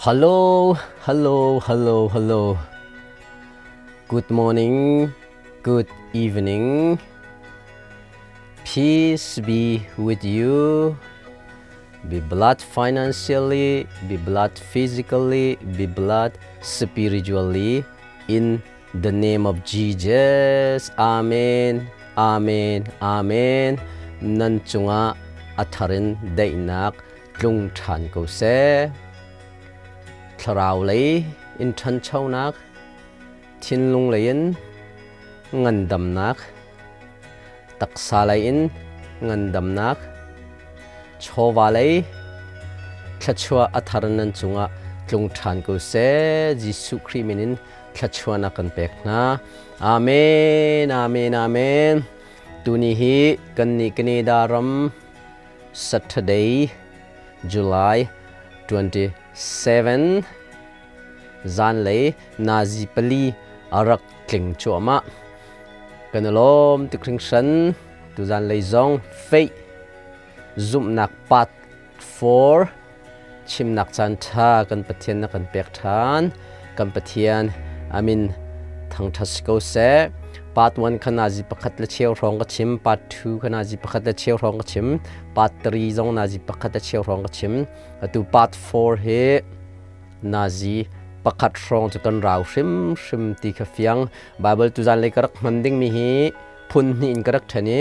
Hello, hello, hello, hello. Good morning, good evening. Peace be with you. Be blessed financially, be blessed physically, be blessed spiritually in the name of Jesus. Amen. Amen. Amen. Nan cungah a tharin daihnak tlung ṭhan ko seh. Thlarau lei in ṭhanchonak, thinlung lei in ngandamnak, taksa lei in ngandamnak, chawva lei thluachuah a thar nan cungah tlung ṭhan ko seh. Jesuh Khrih min in thluachuahnak kan pek hna. Amen. Amen. Amen. Tuni hi kannih Canada ram Saturday, July 27, zanlei nazi pali a rak tling cuahmah. Kan i lawm tuk hringhran. Tu zanlei zong faith zumhnak part 4 chimnak caan ṭha kan Pathian na kan pek ṭhan. Kan Pathian amin thangṭhat si ko seh. Part 1 kha nazi pakhat le cheu hrawng ka chim, part 2 kha nazi pakhat le cheu hrawng ka chim, part 3 zong nazi pakhat le cheu hrawng ka chim. Atu part 4 hi nazi pakhat hrawng cu kan rau hrimhrim ti kha fiang. Bible tuzan lei ka rak hman dingmi hi phun hnih in ka rak ṭhen i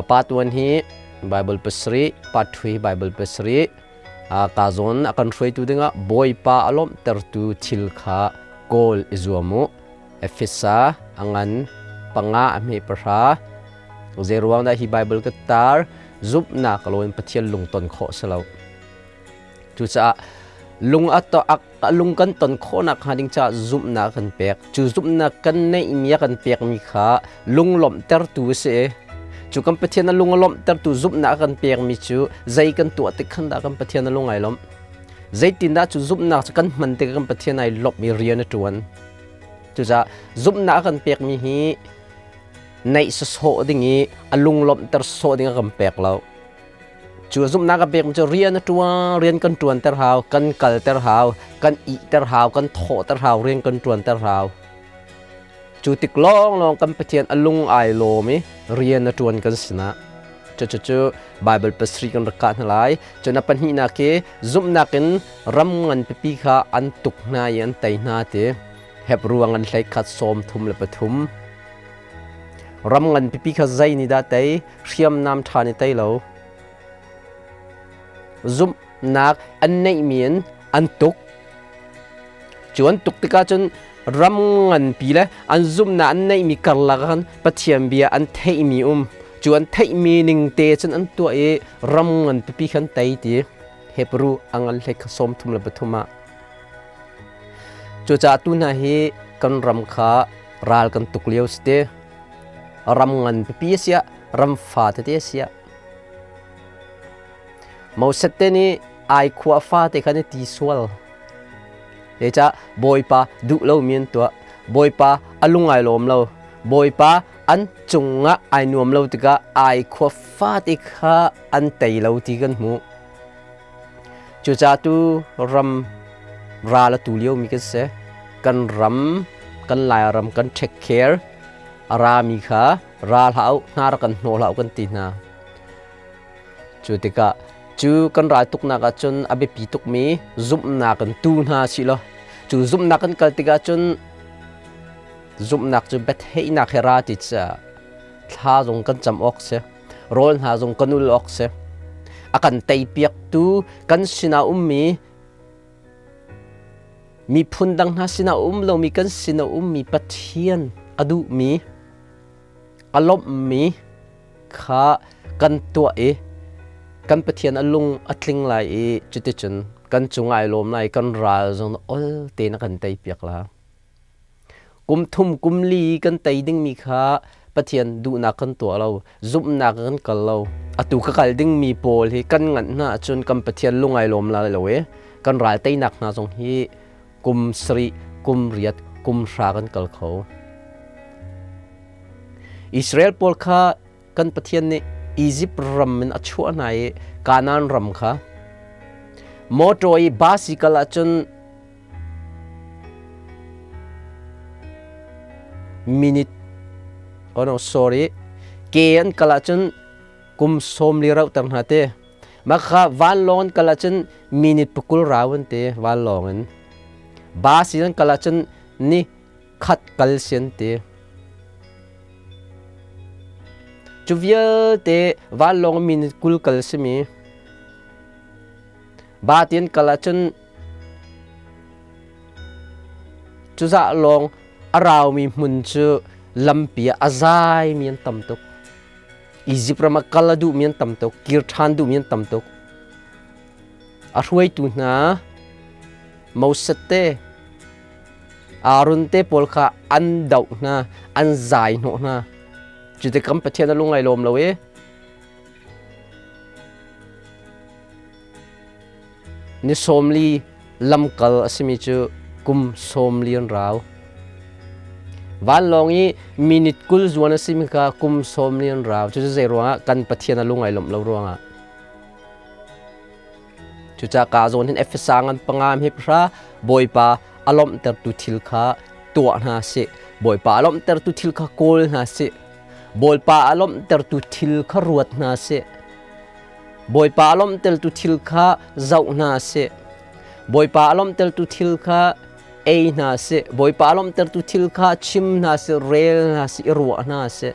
Part 1 hi Bible pasarih, part 2 hi Bible pasarih. Ka zawn a kan hruaitu dingah Bawipa a lawmhtertu thil kha kawl i zuam u. Efesa a ngan panga a hme pahra. Zeiruang dah hi Bible ka tar zumhnak lo in Pathian lungton khawh si lo. Cucaah lung a to a lung kan ton khawhnak hnga ding caah zumhnak kan pek. Cu zumhnak kan neihmi a kan pekmi kha lunglawmhtertu a si i cu kan Pathian a lung a lawmhtertu zumhnak a kan pekmi cu zei kan tuah tik khan dah kan Pathian a lung ai lawmh. Zeitindah cu zumhnak cu kan hman tikah kan Pathian ai lawmh i rian a ṭuan. Cucaah zumhnak a kan pekmi hi neih sawsawh ding i a lunglawmhter sawh ding a kan pek lo. Cu zumhnak a pekmi cu rian a ṭuan, rian kan ṭuanter hau, kan kalter hau, kan ihter hau, kan thawhter hau, rian kan ṭuanter hau. Cu tik lawnglawng kan Pathian a lung ai lawm i rian a ṭuan kan sinah. Cucu Bible pasarih kan rak kah hna lai. Cun a pahnihnak hi zumhnak in ram ngan pipi kha an tuk hna i an tei hna ti. Hebru an hlei khat 33. Ram ngan pipi kha zei nih dah tei? Hriamnam ṭha nih tei lo. Zumhnak an neihmi in an tuk. Cu an tuk tikah cun ram nganpi le an zumhnak an neihmi karlak ah khan Pathian bia an theihmi um. Cu an theihmi ning te cun an tuah i ram ngan pipi khan tei ti. Hebru a ngan hlei kha 33 ah. Cucaah tu hna hi kan ram kha ral kan tuk lio si te. Ram ngan pipi a siah, ram fa tete a siah. Moses te nih ai khua fate khan i ti sual. Zeicah Bawipa duh lomi an tuah. Bawipa a lung ai lawm lo. Bawipa an cungah ai nuam lo tikah ai khua fate kha an tei lo ti kan hmuh. Cucaah tu ram ral a tu liomi kan si. Kan ram, kan Lairam kan take care. A rami kha ra hlah u, hna rak kan hnawh hlah u kan ti hna. Cu tikah cu kan ral tuknak ah cun a biapi tukmi zumhnak in tu hna sih law cu zumhnak kan kal tikah cun zumhnak cu biatheihnak he ra ti caah thla zong kan cam awk si rawl hna zong kan ul awk si a kan teipiaktu kan sinah ummi miphun dang hna sinah um lomi kan sinah ummi Pathian a duhmi a lawmhmi kha kan tuah i kan Pathian a lung a tling lai i cuticun kan cung ai lawm lai kan ral zong ol tein a kan teipiak la. Kum thum kum li kan tei dingmi kha Pathian duhnak kan tuah lo, zumhnak kan kal lo. Atu ka kal dingmi pawl hi kan nganh hna ahcun kan Pathian lung ai lawm lai lo i kan ral teinak hna zong hi kum sarih, kum riat, kum hra kan kal kho. Israel pawl kha kan Pathian nih Izipt ram in a chuah hna i Kanaan ram kha mawṭaw i bus i kal ahcun minute, oh no, sorry, ke an kal ahcun kum 40 rauhter hna te. Mah kha vanlawng an kal ahcun minute 20 rau an ti vanlawng in. Bus in an kal ahcun ni khat kal si an ti. Cu vialte vanlawng minute 20 kal simi ba ti an kal ahcun cuzah lawng a raumi hmun cu lampi ah a zaimi an tam tuk. Egypt ram ah kal a duhmi an tam tuk, kir ṭhan duhmi an tam tuk. A hruaitu hna Moses te, Aaron te pawl kha an doh hna, an zai hnawh hna. Cuti kam Pathian a lung ai lawm lo i Ni 40 lamkal a simi cu kum 40 an rau. Vanlawng i minute 20 zuan a simi kha kum 40 an rau. Cucu zei ruangah kan Pathian a lung ai lawmh lo ruangah. Cucaah ka zawn hin Efesa ngan panga mi hra Bawipa a lawmhtertu thil kha tuah hna sih. Bawipa a lawmhtertu thil kha kawl hna sih. Bawipa a lawmhtertu thil kha ruat hna sih. Bawipa a lawmhtertu thil kha zoh hna sih. Bawipa a lawmhtertu thil kha ei hna sih. Bawipa a lawmhtertu thil kha chim hna sih, rel hna sih, i ruah hna sih.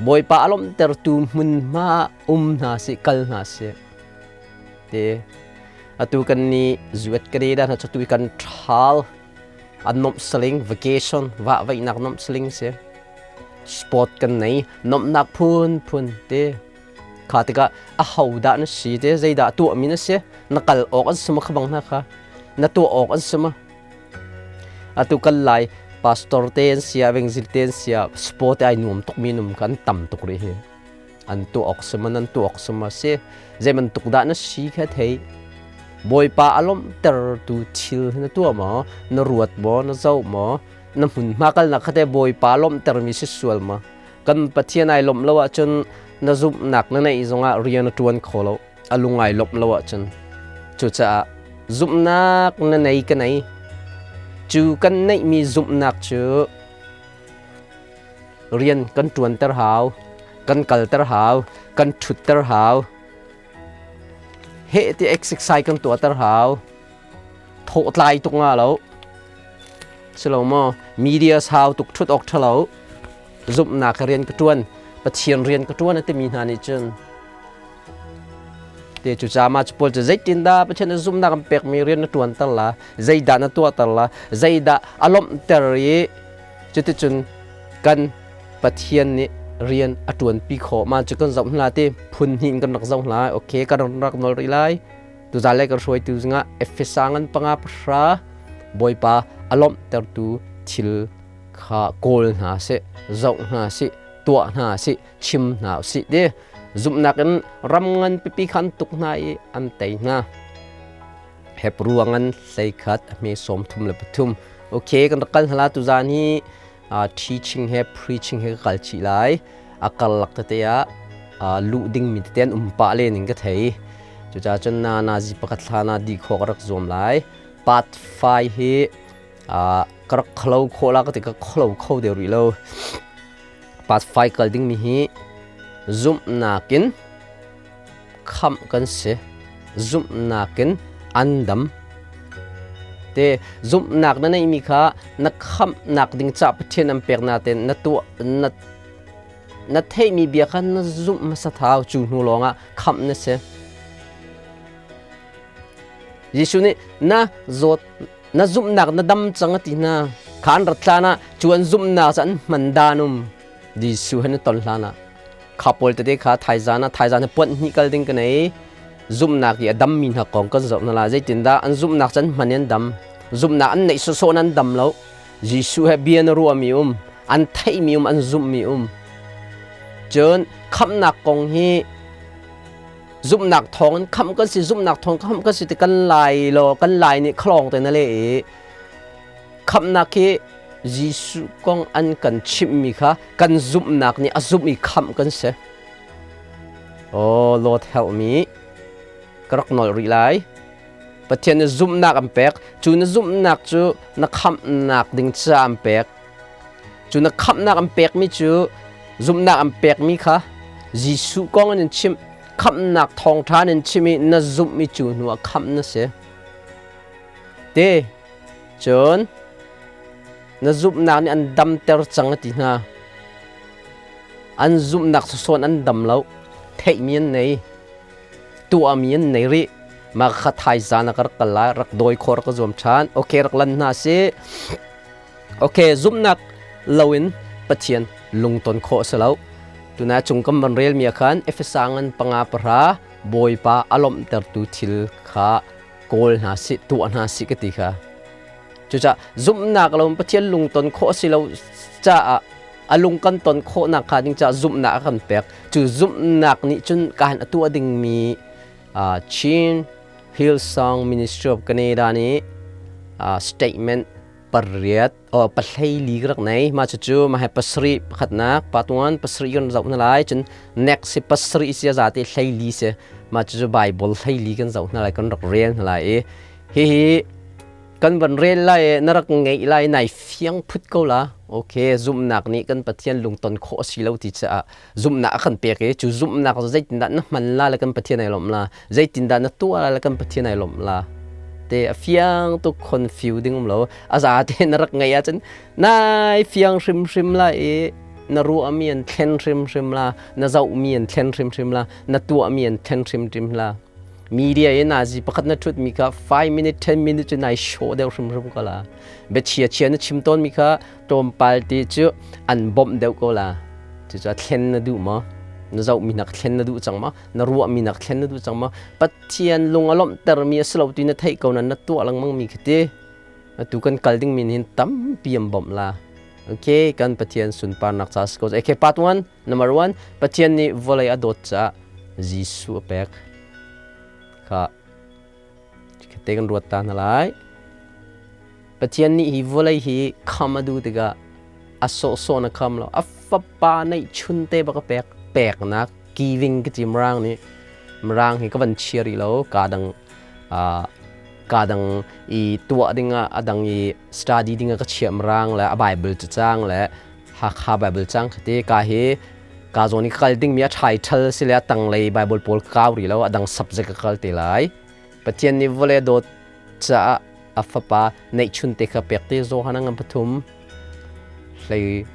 Bawipa a lawmhtertu hmunhma ah um hna sih, kal hna sih. Te atu kan nih zuat ka da hna cu tu kan ṭhal an nomh saling vacation vah vaihnak nomh saling si. Sport kan nei nomhnak phunphun te kha tikah a ho dah na si te zeidah tuahmi na si na kal awk an si ma kha bang hna kha na tuah awk an si ma atu kal lai pastor te an sia vengzil te an sia sport ai nuam tuk mi num kan tam tuk rih hi an tuah awk si ma nan tuah awk si ma si zei bantuk dah na si kha thei Bawipa a lawmhtertu thil na tuah maw na ruat maw na zoh maw Na hmunhma kalnak kha teh Bawipa lawmhtermi si sual ma? Kan Pathian ai lawmh lo ahcun na zumhnak na neih zongah rian a ṭuan kho lo. A lung ai lawmh lo ahcun. Cucaah zumhnak na nei ka nei. Cu kan neihmi zumhnak cu rian kan ṭuanter hau, kan kalter hau, kan ṭhutter hau. Heh ti exercise kan tuahter hau. Thawh tlai tuk nga lo. Si lo maw? Media sau tuk ṭhut awk ṭha lo. Zumhnak rian ka ṭuan, Pathian rian ka ṭuan a timi hna nih cun te cu cama cu pawl cu zeitindah Pathian na zumhnak an pekmi rian na ṭuanter la, zeidah na tuahter la, zeidah a lawmhter i cuticun kan Pathian nih rian a ṭuanpi khawh. Mah cu kan zoh hna ti phun hnih in kan rak zoh hna. Okay, kan rak nawl rih lai. Tuzaan le kan hruaitu zingah Efesa ngan panga pahra Bawipa a lawmhtertu thil kha kawl hna sih, zoh hna sih, tuah hna sih, chim hna usih ti zumhnak in ram ngan pipi kha an tuk hna i an tei hna. Hebru ngan 11 a hme 33. Okay, kan rak kal hna la tuzaan hi teaching he preaching he ka kal chih lai. A karlak tete ah luh dingmi tete an um pah len in ka thei. Cucaah cun na nazi pakhat hlan ah dih khawh ka rak zuam lai. Part 5 hi ka rak kholo khawh la ka ti ka kholo kho deuh rih lo. Part 5 kal dingmi hi zumhnak in khamh kan si. Zumhnak in an dam. Te zumhnak na neihmi kha na khamhnak ding ca Pathian an pek natein na tuah na na theihmi bia kha na zumh hmasa thau cu hnu lawngah khamh na si. Jesuh nih na zawt na zumhnak na dam cang a ti hna. Kha an rat hlan ah cu an zumhnak cu an hman dan um. Jesuh he na ton hlan ah kha pawl tete kha thaizan ah thaizan he puanh hnih kal ding ka nei. Zumhnak i a dammi hna kong kan zoh hna lai. Zeitindah an zumhnak cu an hman i an dam. Zumhnak an neih sawsawh in an dam lo. Jesuh he bia na ruahmi um, an theihmi um, an zumhmi um. Cun khamhnak kong hi zumhnak thawng in khamh kan si, zumhnak thawng khamh kan si ti kan lai lo, kan lai nih khalawng te na le i khamhnak hi Jesuh kong an kan chimhmi kha kan zumhnak nih a zumh i khamh kan si. Oh Lord help me. Ka rak nolh rih lai. Pathian nih zumhnak an pek. Cu na zumhnak cu na khamhnak ding ca an pek. Cu na khamhnak an pekmi cu zumhnak an pekmi kha Jesuh kong an in chimh, khamhnak thawngṭha an in chimh i na zumhmi cu hnu ah khamh na si. Te cun na zumhnak nih an damter cang a ti hna. An zumhnak sawn an dam lo, theihmi an nei, tuahmi an nei rih. Mah kha thaizan ah ka rak kal lai, rak dawi khawh rak ka zuam ṭhan. Okay, rak lan hna si. Okay, zumhnak loin Pathian lungton khawh a si lo. Tuna cung kan van relmi ah khan Efesa ngan panga pahra Bawipa a lawmhtertu thil kha kawl hna sih, tuah hna sih ka ti kha. Cucaah zumhnak lo Pathian lungton khawh a si lo caah a lung kan ton khawhnak kha ding caah zumhnak a kan pek. Cu zumhnak nih cun kahan a tuah dingmi Chin Hillsong Ministry of Canada nih statement pariat o pahlei ka rak nei. Ma cucu ma he pasarih pakhatnak patuan pasarih kan zoh hna lai. Cun next si pasarih si a zate hleili si. Ma cucu Bible hleili kan zoh hna lai, kan rak rel hna lai i hihi kan van rel lai i na rak ngeih lai, nai fiang phut ko la. Okay, zumhnak nih kan Pathian lungton khawh a si lo ti caah zumhnak a kan pek i cu zumhnak cu zeitindah na hman la le kan Pathian ai lawmh la, zeitindah na tuah la le kan Pathian ai lawmh la te a fiang tuk. Confuse ding um lo, a za te na rak ngeih ahcun nai fiang hrimhrim la i na ruahmi an thlen hrimhrim la, na zohmi an thlen hrimhrim la, na tuahmi an thlen hrimhrim la. Media i nazi pakhat na ṭhut mi kha 5 minute 10 minute cu nai show deuh hrimhrim ko la. Biachia chia na chim tawn mi kha tlawmpal te cu an bawmh deuh ko la. Cucu thlen na duh maw? Na zohmi nak thlen na duh cang maw? Na ruahmi nak thlen na duh cang maw? Pathian lung a lawmhtermi a si lo ti na theih ko na na tuah lengmang mi khi ti. Atu kan kal ding min hin tampi an bawmh la. Okay, kan Pathian sunparnak ca si ko. Okay, part 1, number 1, Pathian nih vawlei a dawt caah Jesuh a pek. Kha te kan ruat ta hna lai. Pathian nih hi vawlei hi kham a duh tikah a sawhsawh na kham lo. A fapa neih chun te bak a pek. Peknak giving ka ti Mirang nih. Mirang hi ka van chia rih lo. Ka dang ka dang i tuah dingah a dang i study dingah ka chiah Mirang le a Bible cacang le Hakha Bible cang khati ka hi ka zawn i ka kal dingmi a title si le a tanglei Bible pawl ka kau rih lo. A dang subject ka kal te lai. Pathian nih vawlei a dawt caah a fapa neihchun te kha pek te Johan ngan pathum hlei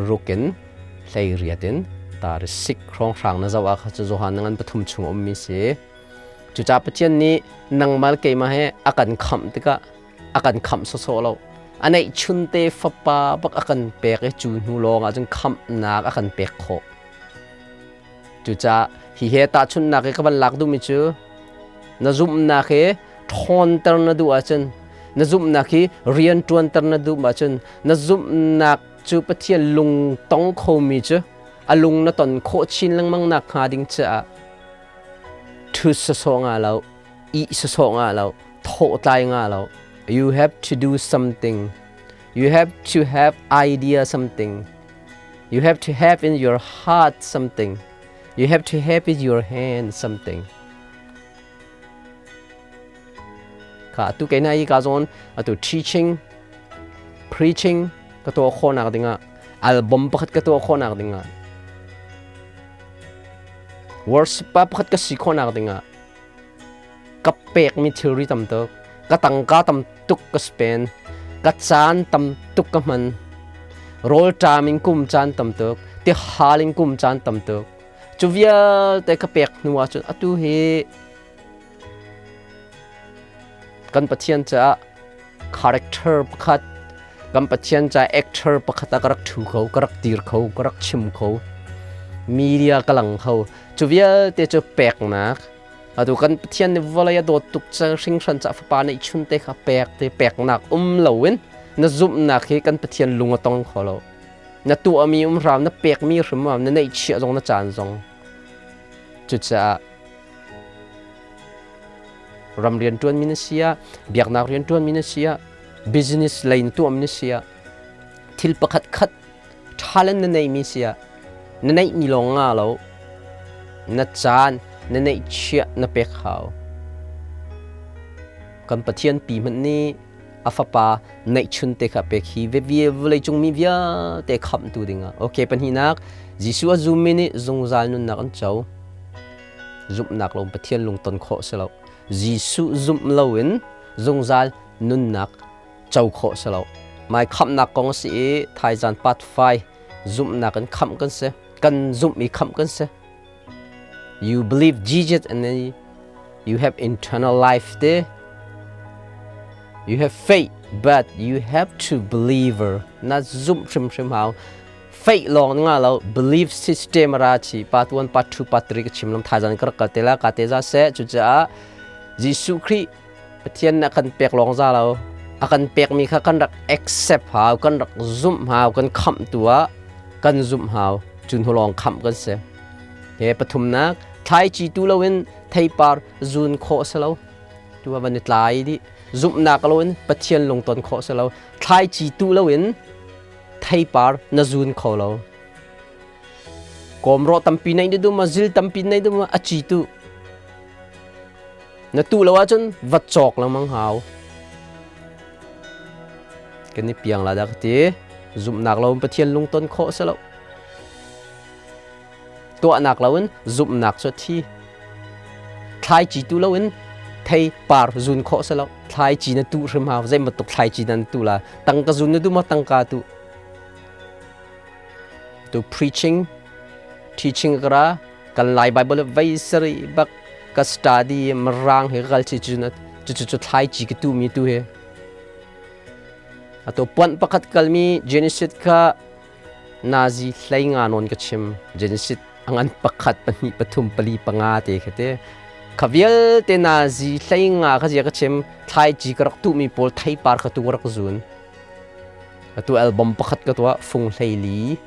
rukin hlei riat in tar sik hrawnghrang na zoh ah kha cu Johan ngan pathum chung ummi si. Cucaah Pathian nih nangmal keimah he a kan khamh tikah a kan khamh sawsawh lo, a neihchun te fapa bak a kan pek i cu hnu lawng ah cun khamhnak a kan pek khawh. Cucaah hi he tahchunhnak i ka van lak duhmi cu na zumhnak hi ṭhawnter na duh ahcun, na zumhnak hi rian ṭuanter na duh ahcun, na zumhnak cu Pathian lung tong khomi cu a lung na ton khawh chin lengmang nak hnga ding caah ṭhut sawsawh nga lo, ih sawsawh nga lo, thawh tlai nga lo. You have to do something. You have to have idea something. You have to have in your heart something. You have to have in your hand something. Kha atu ke na i ka zawn atu teaching, preaching ka tuah khawhnak dingah, album pakhat ka tuah khawhnak dingah, worship pa pakhat ka si khawhnak dingah ka pekmi thilri tam tuk, ka tangka tam tuk ka spend, ka caan tam tuk ka hman, rawlṭam in kum caan tam tuk, tihal in kum caan tam tuk. Cu vialte ka pek hnu ahcun atu hi kan Pathian caah character pakhat, kan Pathian caah actor pakhat ah ka rak ṭhu kho, ka rak dir kho, ka rak chim kho, media ka lang kho. Cu vialte cu peknak. Atu kan Pathian nih vawlei a dawt tuk cang hringhran ca fapa neih chun te kha pek te peknak um loin na zumhnak hi kan Pathian lung a tong kho lo. Na tuahmi um hram, na pekmi hrim na neihchiah zong na caan zong. Cucaah ram rianṭuanmi na si ah, biaknak rianṭuanmi na si ah, business lei na tuahmi na si ah, thil pakhat khat talent na neihmi si ah, na neihmi lawng nga lo, na caan na neihchiah na pek hau. Kan Pathian pi hmanh nih A fapa neihchun te kha pek hi vawleicung mi vialte khamhtu dingah. Okay, pahnihnak, Jesuh a zummi nih zungzal nunnak an co. Zumhnak lo Pathian lungton khawh si lo. Jesuh zumh loin zungzal nunnak co khawh si lo. Mai khamhnak kong a si i thaizan part 5 zumhnak in khamh kan si. Kan zumh i khamh kan si. You believe Jesus and then you have eternal life te. You have faith, but you have to believer. Na zumh hrimhrim hau. Faith lawng nga lo, belief system ra chi part 1, part 2, part 3 ka chim lam thaizan ka rak kal te la ka te za se. Cucaah Jesuh Khrih Pathian na kan pek lawng za lo. A kan pekmi kha kan rak accept hau, kan rak zumh hau, kan khamh tu ah kan zumh hau. Cun hu lawng khamh kan si. He pathumnak, thlaici tu loin theipar zun khawh si lo. Tu ah van i tlai dih. Zumhnak loin Pathian lungton khawh si lo. Thlaici tu loin theipar na zun kho lo. Kawmrawh tampi nei dum ma zil tampi nei dum ma a ci tu. Na tu lo ahcun va cawk lengmang hau. Kan i piang la dah ka ti. Zumhnak lo in Pathian lungton khawh si lo. Tuahnak loin zumhnak cu a thi. Thlaici tu loin thei par zun khawh si lo. Thlaici na tuh hrim hau. Zei bantuk thlaici nan tu la. Tangka zun na duh maw tangka tu. Tu preaching, teaching kara kan Lai Bible vei sari bak ka study marang he kal chi chu na chu chu thlaici ka tu mi tu he. Ato puan pakhat kalmi Genesis kha Nazi 15 nawn ka chim. Genesis a ngan pakhat, pahnih, pathum, pali, panga te kha te. Kha vialte nazi 15 kha zia ka chim. Thlaici ka rak tuhmi pawl theipar kha tu ka rak zun. Atu album pakhat ka tuah fung 14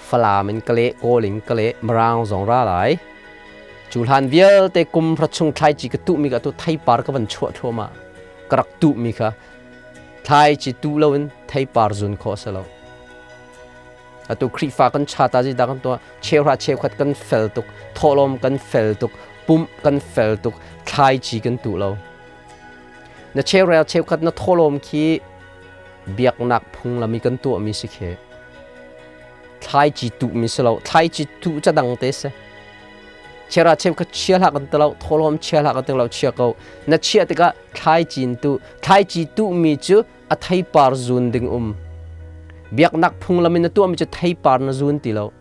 Falam in ka leh, Kawl in ka leh, Mirang zong ra lai. Cu hlan vialte kum hra chung thlaici ka tuhmi ka tu theipar ka van chuah thluahmah. Ka rak tuhmi kha thlaici tuh loin theipar zun khawh a si lo. Atu Khrihfa kan cha ta zi da kan tuah cheuhra cheukhat kan fel tuk, thawhlawm kan fel tuk, pumh kan fel tuk, thlaici kan tuh lo. Na cheurel cheukhat na thawhlawm khi biaknak phunglam i kan tuahmi si khi. Thlaici tuhmi si lo, thlaici tuh ca dang te si. Chera cheukhat chia hlah kan ti lo, thawhlawm chia hlah kan ti lo, chia ko. Na chiah tikah thlaici in tuh. Thlaici tuhmi cu a theipar zun ding um. Biaknak phunglam in na tuahmi cu theipar na zun ti lo.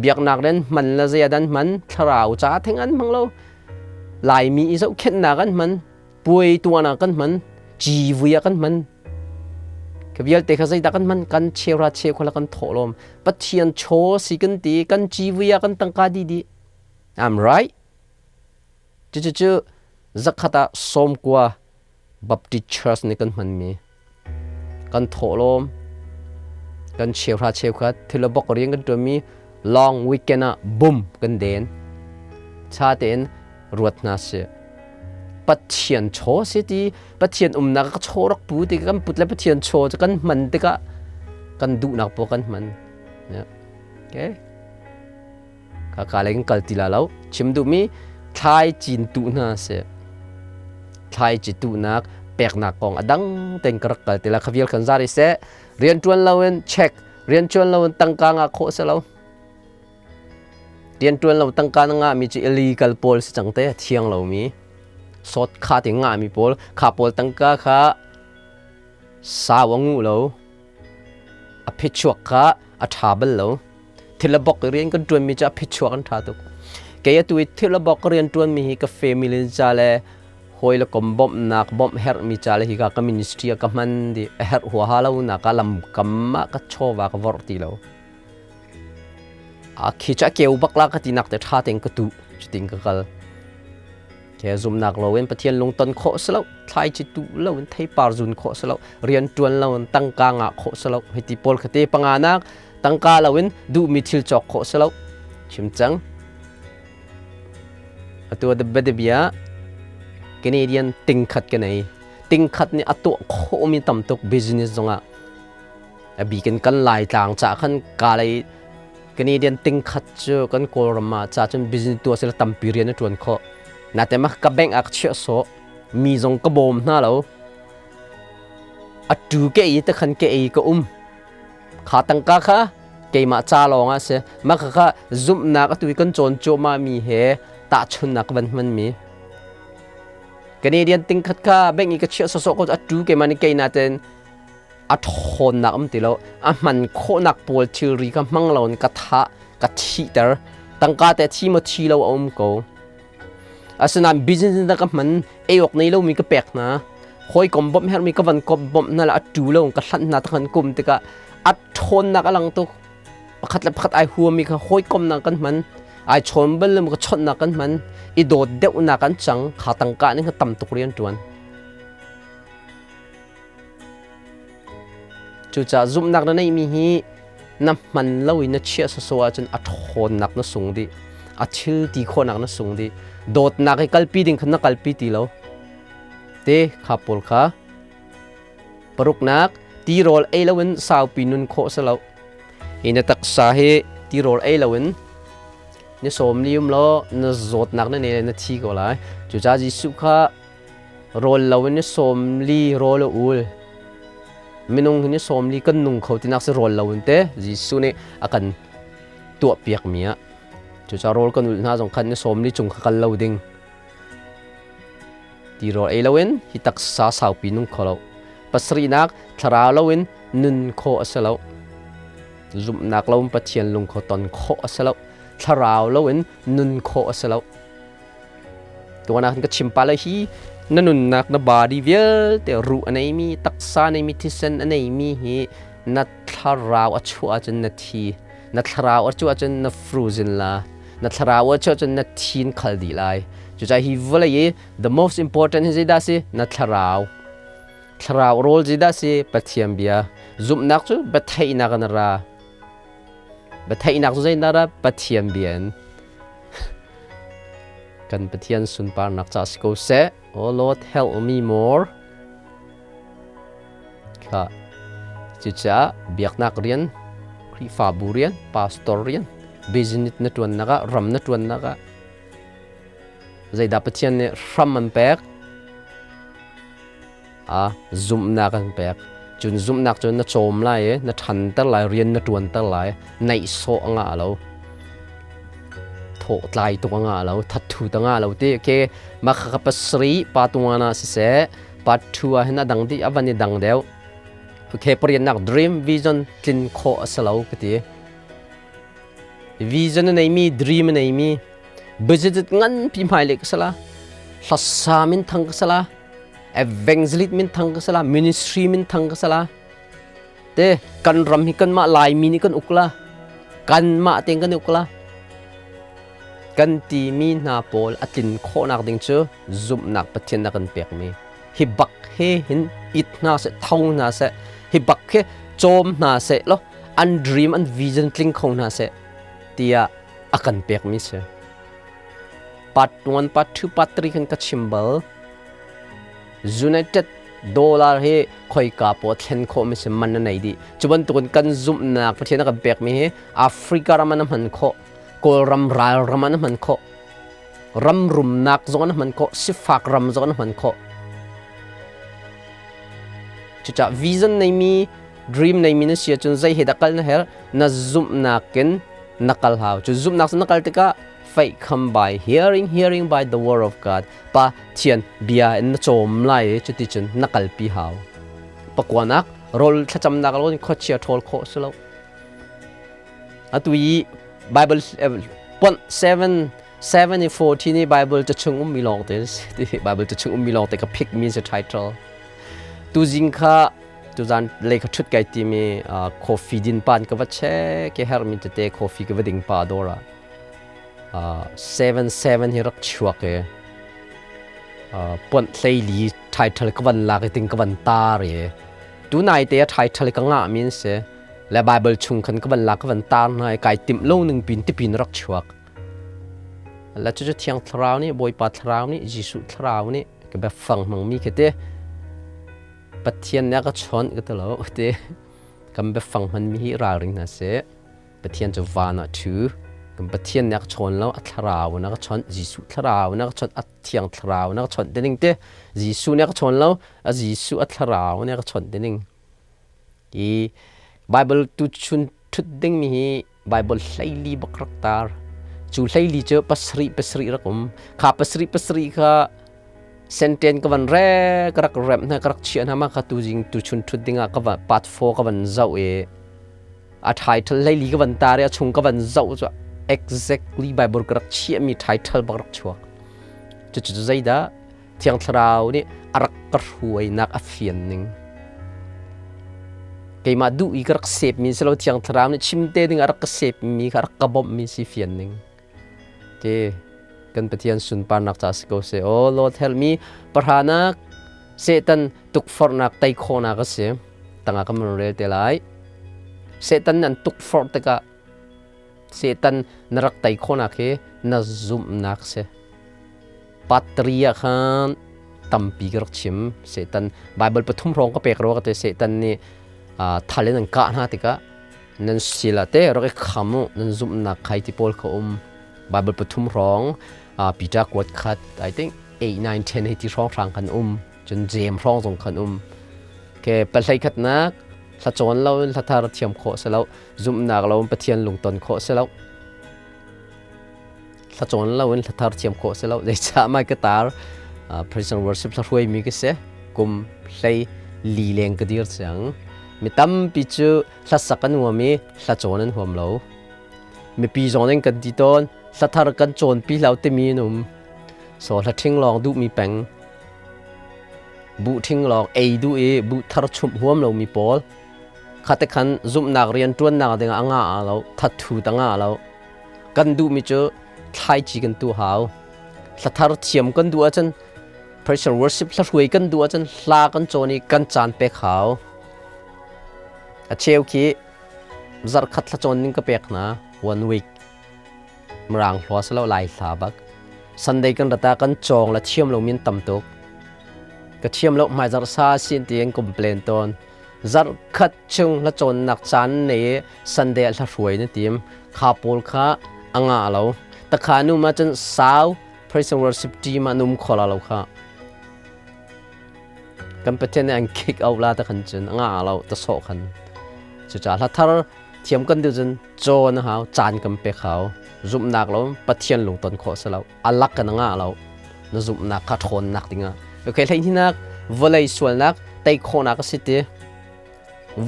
Biaknak den hman la zei dan hman, thlarau ca theng an hmang lo. Laimi i zohkhenhnak an hman, puai tuahnak kan hman, civui ah kan hman. Ka vialte kha zeidah kan hman? Kan cheura cheukhala kan thawhlawm. Pathian chaw si kan ti, kan civui ah kan tangka di di. I'm right. Cucu zakhat ah 90 Baptist Church nih kan hmanmi kan thawhlawm kan cheuhra cheukhat thil bok rian kan ṭuanmi long weekend ah bum kan den cha tein ruat hna si. Pathian chaw si ti Pathian umnak ka chaw rak pu ti kan put le Pathian chaw cu kan hman tikah kan duhnak paoh kan hman. Okay, ka ka lei kan kal ti la lo. Chim duhmi, thlai cin tu hna si, thlai ci tuhnak peknak kong a dang ten ka rak kal ti la. Khavial kan zari seh. Rian ṭuan loin check, rian ṭuan loin tangka nga khawh si lo. Rian ṭuan lo tangka na ngah mi cu illegal pawl si cang te, thiang lo mi sawt kha ti ngah mi pawl kha pawl tangka kha sau a ngu lo, a phichuak kha a ṭha bal lo. Thil a bok rian kan ṭuanmi cu a phichuak an ṭha tuk. Kei atu i thil a bok rian ṭuanmi hi ka family ca le hawi le kom bawmhnak, bawmh herhmi ca le hika ka ministry ah ka hman dih. A herh huaha lo nak ah lamkam ah ka chawva ka vorh ti lo. A khi cu a keu bak la ka ti nak te ṭha tein ka tuh, cutin ka kal. Ke zumnak loin Pathian lungton khawh si lo, thlaici tuh loin theipar zun khawh si lo, rian ṭuan loin tangka ngah khawh si lo. Hiti pawl khate panganak, tangka loin duhmi thil cawk khawh si lo. Chim cang. Atu a bia Canadian tingkhat ka nei. Tingkhat nih a tuah khawhmi tam tuk business zongah. A bikin kan Laitlang ca khan ka lei Canadian tingkhat cu kan Kawlram ah ca cun business tuah sila tampi rian a ṭuan khawh. Nate mah ka bank ah ka chiah sawh. Mi zong ka bawm hna lo. Atu ke i te khan ke ei ka um. Kha tangka kha keimah ca lawng ah si. Mah kha zumhnak atu i kan cawn cuahmah mi he tahchunnak van hman mi. Canadian ting khat kha bank i ka chiah sawsawh ko atu keimah nih kei natin a ṭhawnnak um ti lo. A hman khawhnak pawl thilri kha hmang lo in ka thah, ka thihter. Tangka te thi maw thi lo a um ko. Asinain business na ka hman, ei awk nei lomi ka pek hna. Hawikom bawmh herhmi ka van kom bawmh hna le a tu lo ka hlanh hna takhan kum tikah a ṭhawnnak a lang tuk. Pakhat le pakhat ai huami kha hawikomnak kan hman. Ai chawn bal lo ka chawnhnak kan hman. I dawt deuhnak an cang. Kha tangka nih kha tam tuk rian ṭuan. Cucaah zumhnak na neihmi hi na hman lo i na chiah sawsawh ahcun a ṭhawnnak na sung dih. A thil ti khawhnak na sung dih. Dawtnak i kalpi ding kha na kalpi ti lo. Te kha pawl kha paruknak tirawl ei loin saupi nun khawh si lo. Hi na taksa hi tirawl ei loin ni sawm li um law na zawtnak na nei le na thi ko lai. Cucaah Jesuh kha Rawl lo in ni 40 rawl a ul. Minung hi ni 40 kan nung kho tinak si rawl lo in te Jesuh nih a kan tuah piak mi ah. Cucaah rawl kan ulh hna zong khan ni 40 cung kha kal lo ding. Ti rawl ei lo in hi taksa saupi nung kho lo. Pasarihnak thlarau lo in nun khawh a si lo. Zumhnak lo in Pathian lung kho ton khawh a si lo. Thlarau lo in nun khawh a si lo. Tuan ah ka chim pa le hi na nunnak na body vialte ruh a neimi taksa neimi thisen a neimi hi na thlarau a chuah ahcun na thi na thlarau a chuah ahcun na frozen la na thlarau a chuah ahcun na thin khal dih lai. Cucaah hi vawlei i the most important hi zeidah si? Na thlarau. Thlarau rawl zeidah si? Pathian bia. Zumhnak cu biatheihnak in a ra. Biatheihnak cu zeidah ra? Pathian bia in. Kan Pathian sunparnak ca si ko seh. Oh Lord, help me more. Kha cucaah biaknak rian, Khrihfabu rian, pastor rian, business na ṭuannak ah, ram na ṭuannak ah zeidah Pathian nih hram an pek? A zumhnak an pek. Cun zumhnak cu na cawm lai i na ṭhanter lai, rian na ṭuanter lai, naihsawh a ngah lo, thawhtlai tuk a ngah lo, thatthut a ngah lo ti ke mah kha pasarih pa tungan ah siseh part 2 ah hin a dang dih, a van i dang deuh. Okay, pariatnak, dream vision tlin khawh a si lo ka ti. Vision a neimi, dream a neimi, budget nganpi hmailei ka sala, hlasa min thang ka sala, evangelist min thang ka sala, ministry min thang ka sala. Te kan ram hi kan mah Laimi nih kan uk la, kan mah tein kan uk la. Kan timi hna pawl a tlin khawhnak ding cu zumhnak Pathian na kan pekmi. Hi bak he hin it hna seh, tho hna seh, hi bak he cawm hna seh law an dream, an vision tling kho hna seh tiah a kan pekmi si. Part 1, part 2, part 3 khan ka chim bal. United dollar hi khoika paw thlen khawh mi si, man na nei dih. Cu bantukin kan zumhnak Pathian a kan pekmi hi Africa ram ah na hman khawh, Kawlram ral ram ah na hman khawh, ram rumnak zong ah na hman khawh, sifak ram zong ah na hman khawh. Cucaah vision neimi, dream neimi na si ahcun zei he dah kal na herh? Na zumhnak in na kal hau. Cu zumhnak cu na kal tikah faith come by hearing, hearing by the word of God. Pa Thian bia in na cawm lai i cuticun na kalpi hau. Pakuanak, rawl thlacamnak lo in khuachia ṭhawl khawh si lo. Atu i Bible point 7 7 i 14 i Bible ca chung ummi lawng te Bible ca chung ummi lawng te ka pick mi si title. Tu zing kha tuzan lei kha ṭhut kai timi coffee din pan ka va check i hermi tete coffee ka va ding pa dawr ah 7 7 hi rak chuak i puanh hleili title ka van lak i ting ka van tar i tunai te a title ka ngah mi an si le Bible chung khan ka van lak ka van tar hna i kai timh lo ning pin tipin rak chuak la cu Thiang Thlarau nih, Bawipa Thlarau nih, Jesuh Thlarau nih ka biafang hmangmi khi te Pathian nih a ka chawnh ka ti lo ti. Kan biafang hmanmi hi ralring hna sih. Pathian cu van ah ṭhu. Kan Pathian nih a ka chawn lo, a thlarau in a ka chawnh, Jesuh thlarau in a ka chawnh, a thiang thlarau in a ka chawnh ti ning te. Jesuh nih a ka chawn lo, a Jesuh a thlarau nih a ka chawnh ti ning. Hi Bible tuchun ṭhut dingmi hi Bible hleili bak rak tar. Cu hleili cu pasarih pasarih rak um. Kha pasarih pasarih kha senten ka van re ka rak remh hna ka rak chiah hna ma kha tuzing tuchun ṭhut dingah ka van part 4 ka van zoh i a title hleili ka van tar i a chung ka van zoh cu exactly Bible ka rak chiahmi title bak rak chuak. Cucu zeidah Thiang Thlarau nih a rak ka hruainak a fian ning. Keimah duh i ka rak sepmi si lo Thiang Thlarau nih chim te ding a rak ka sepmi kha rak ka bawmhmi si fian ning. Te kan Pathian sunparnak ca si ko seh. Oh Lord help me pahranak Satan tukforhnak tei khawhnak a si. Tangah kan rel te lai. Satan an tukforh tikah Satan na rak tei khawhnak hi na zumhnak si. Patri ah khan tampi ka rak chim. Satan Bible pathum hrawng ka pek rua ka te Satan nih thal in an kah hna tikah nan sil ah te rak i kham u nan zumhnak khai ti pawl kha um. Bible pathum hrawng Peter kuat khat I think 8 9 10 hei ti hrawng hrang kan um. Cun Jeim hrawng zong khan um. Ke pahlei khatnak hla cawn lo in hla thar thiam khawh si lo zumhnak lo in Pathian lungton khawh si lo. Thlacawn lo in hlathar thiam khawh si lo. Zeicah mai ka tar praise and worship hla hruai mi ka si. Kum hlei li leng ka dir cang. Mi tampi cu hlasak an huam i hlacawn an huam lo. Mipi zong in kan ti tawn. Hlathar kan cawn pi lo timi an um. So hla ṭhing lawng duh mi peng. Buh ṭhing lawng ei duh i buh thar chumh huam lo mi pawl. Khate khan zumhnak rian ṭuannak ding ah a nga lo, thathu ta nga lo. Kan duhmi cu thlaici kan tu hau. Hlathar thiam kan duh ahcun praise and worship hlahruai kan duh ahcun hla kan cawn i kan caan pek hau. A cheu khi zarhkhat thlacawn ning ka pek hna one week. Mirang hlua si lo Lai hla bak. Sunday kan rata kan cawng la thiam lo min tam tuk. Ka thiam lo hmaizarh sa sin tiin complain tawn. Zarhkhat chung hlacawnnak caan nei i Sunday ah hlahruai na tim. Kha pawl kha a ngah lo. Takha nu ma cun sau praise and worship team ah num kho la lo kha. Kan Pathian nih an kick out la ta khan cun a ngah lo ta sawh khan. Cucaah hla thar thiam kan duh cun cawn a hau, caan kan pek hau. Zumhnak lo Pathian lungton khawh si lo. Alak kan ngah lo. Na zumhnak kha ṭhawnnak dingah. Okay, hleihninak vawlei sualnak tei khawhnak a si ti.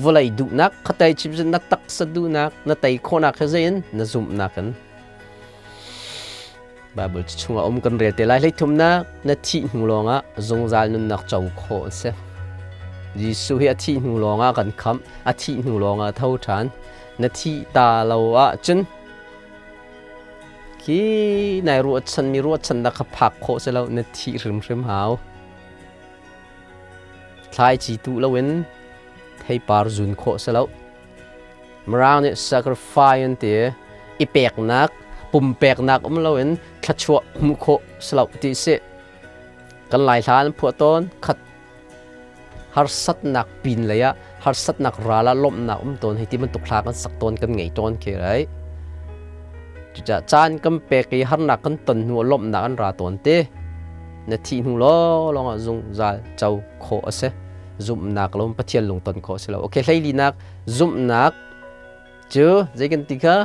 Vawlei duhnak kha tei chim na taksa duhnak na tei khawhnak he zein na zumhnak in. Bible chungah um kan rel te lai hleithumnak na thih hnu lawngah zungzal nunnak co khawh a si. Jesuh hi a thih hnu lawngah kan khamh, a thih hnu lawngah tho ṭhan. Na thih ta lo ahcun Khi nai ruahchan mi ruahchannak kha phak khawh si lo na thih hrimhrim hau. Thlaici tuh loin theipar zun khawh si lo. Mirang nih sacrifice an ti i peknak pumpeknak um loin thluachuah hmuh khawh si lo ti si. Kan Lai hla an phuah tawn khat harsatnak pin lei ah harsatnak ral ah lawmhnak um tawn hei ti bantuk hla kan sak tawn kan ngei tawn khi right cucaah caan kan pek i harnak kan ton hnu ah lawmhnak an ra tawn te na thih hnu law lawng ah zungzal co khawh a si zumhnak lo Pathian lungton khawh a si lo okay hleilinak zumhnak cu zei kan ti kha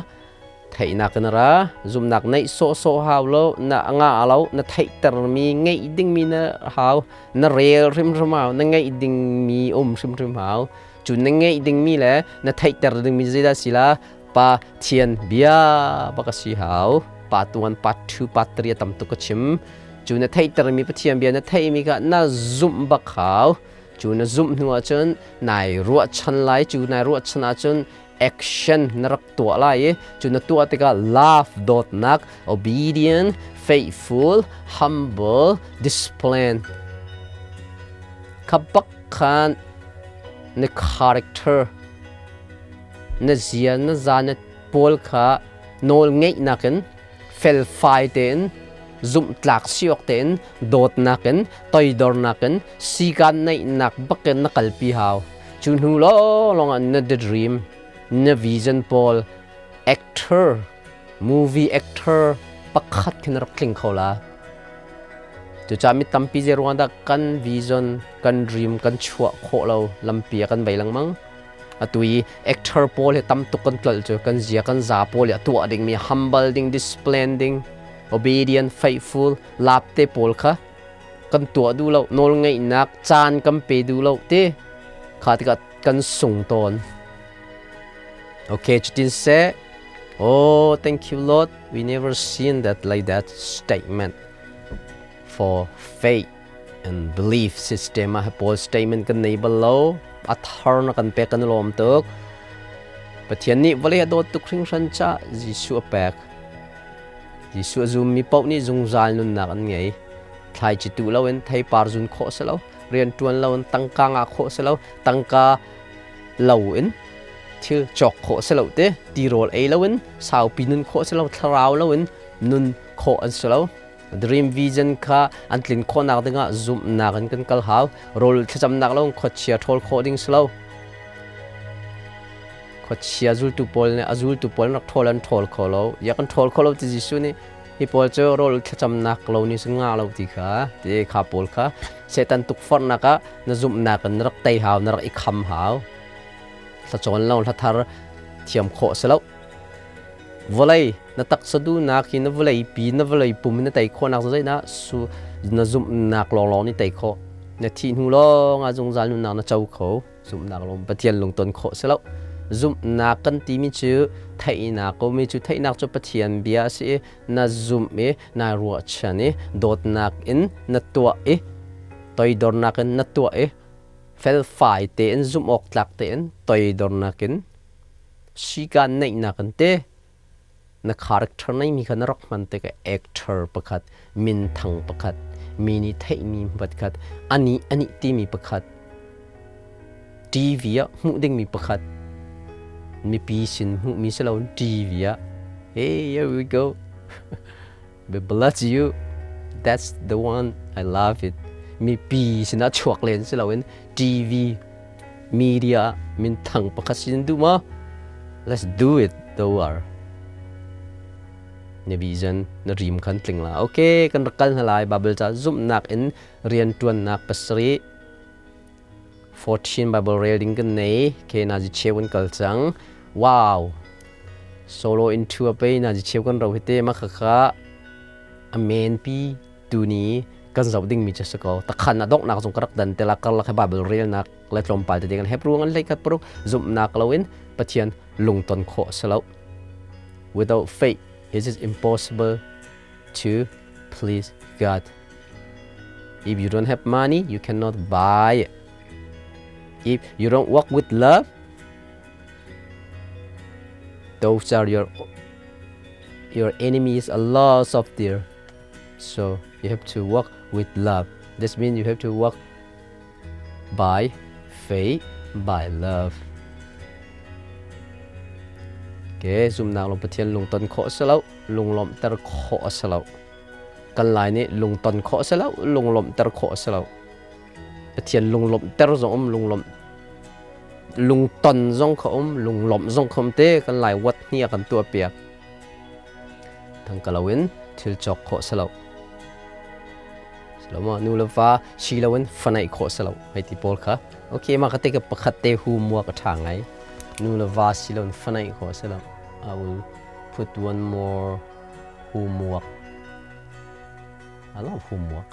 Theihnak in a ra. Zumhnak neih sawhsawh hau lo, na ngah lo, na theihtermi ngeih dingmi na hau, na rel hrimhrim hau, na ngeih dingmi um hrimhrim hau. Cu na ngeih dingmi le na theihter dingmi zeidah si la? Pa Thian bia bak a si hau. Pa tuan, pa thu, pa tri a tam tuk ka chim. Cu na theihtermi Pathian bia na theihmi kha na zumh bak hau. Cu na zumh hnu ahcun nai ruahchan lai, cu nai ruahchan ahcun action na rak tuah lai i cu na tuah tikah love dawtnak obedient faithful humble discipline kha bak khan na character na zia na za na pawl kha nawl ngeihnak in felfai tein zumhtlak si awk tein dawtnak in toidornak in sikan neihnak bakin na kalpi hau Cu hnu lawnglawng ah na the dream, na vision pawl actor, Movie actor pakhat khin rak tling kho la. Cucaah mi tampi zei ruang dah kan vision, kan dream kan chuah khawh lo lampi ah kan vei lengmang. Atu i actor pawl hi tam tuk kan tlolh cu kan zia kan za pawl hi a tuah dingmi humble ding, discipline ding, obedient, faithful, lap te pawl kha kan tuah duh lo, nawlngeihnak caan kan pe duh lo te kha tikah kan sung tawn. Okay, cutin seh. Oh, thank you, Lord. We never seen that like that statement for faith and belief system ah pawl statement kan nei bal lo. A thar na kan pek kan lawm tuk. Pathian nih vawlei a dawt tuk hringhran ca Jesuh a pek. Jesuh a zummi paoh nih zungzal nunnak an ngei. Thlaici tuh loin theipar zun khawh si lo, rian ṭuan loin tangka ngah khawh si lo, tangka loin thil cawk khawh si lo te, tirawl ei loin saupi nun khawh si lo, thlarau loin nun khawh an si lo. Dream vision kha an tlin khawhnak dingah zumhnak in kan kal hau. Rawl thlacamnak lo khuachia ṭhawl khawh ding si lo. Khuachia zultu pawl nih a zultu pawl rak ṭhawl an ṭhawl kho lo. Ya kan ṭhawl kho lo ti Jesuh nih hi pawl cu rawl thlacamnak lo nih sun nga lo ti kha ti kha pawl kha Satan tukforhnak ah na zumhnak in na rak tei hau, na rak i kham hau. Thlacawn lo hlathar thiam khawh si lo. Vawlei na taksa duhnak hi na vawlei pi na vawlei pum na tei khawhnak zeidah su na zumhnak lawnglawng nih tei khawh. Na thih hnu lawng ah zungzal nunnak na co kho. Zumhnak lawng Pathian lungton khawh si lo. Zumhnak kan timi cu theihnak ko mi cu theihnak cu Pathian bia a si i na zumh i naa ruahchan i dawtnak in na tuah i toidornak in na tuah i felfai tein zumh awk tlak tein toidornak in sikaan neihnak in te na character neimi kha na rak hman tikah actor pakhat minthang pakhat mi nih theihmi pakhat anih anih timi pakhat TV ah hmuh dingmi pakhat mipi sin hmuhmi si lo TV ah hey here we go we bless you that's the one I love it mipi sinah chuak len si loin TV media minthang pakhat sin duh ma let's do it though are na vision na dream khan tling la okay kan rak kal hna lai Bible ca zumhnak in rian tuannak pasarih 14 Bible rel ding kan nei ke na ji cheu kan kal cang wow solo into a pe na ji cheu kan ro hite ma kha kha a men pi tu ni kan zoh ding mi chu si ko takhan a dongh nak zong ka rak dan te la kar la kha Bible rel nak le tlawmpal te kan hep ruang an hlei khat paruk zumhnak loin Pathian lungton khawh si lo without faith it is impossible to please God if you don't have money you cannot buy it if you don't work with love those are your your enemies a lot of there so you have to work with love this means you have to work by faith by love ke zumnak lung Pathian lungton khawh si lo lunglawmhter khawh a si lo kan lai nih lungton khawh a si lo lunglawmhter khawh a si lo Pathian lunglawmhter zong um lunglawmh lungton zong kha um lunglawmh zong kha um te kan lai wat hni a kan tuah piak thangka loin thil cawk khawh si lo lo nu le va si loin fanaih khawh si lo hei ti pawl kha okay ma ka te ka pakhat te hu mua ka tha ngai nu le va si loin fanaih khawh si lo I will put one more homework I love homework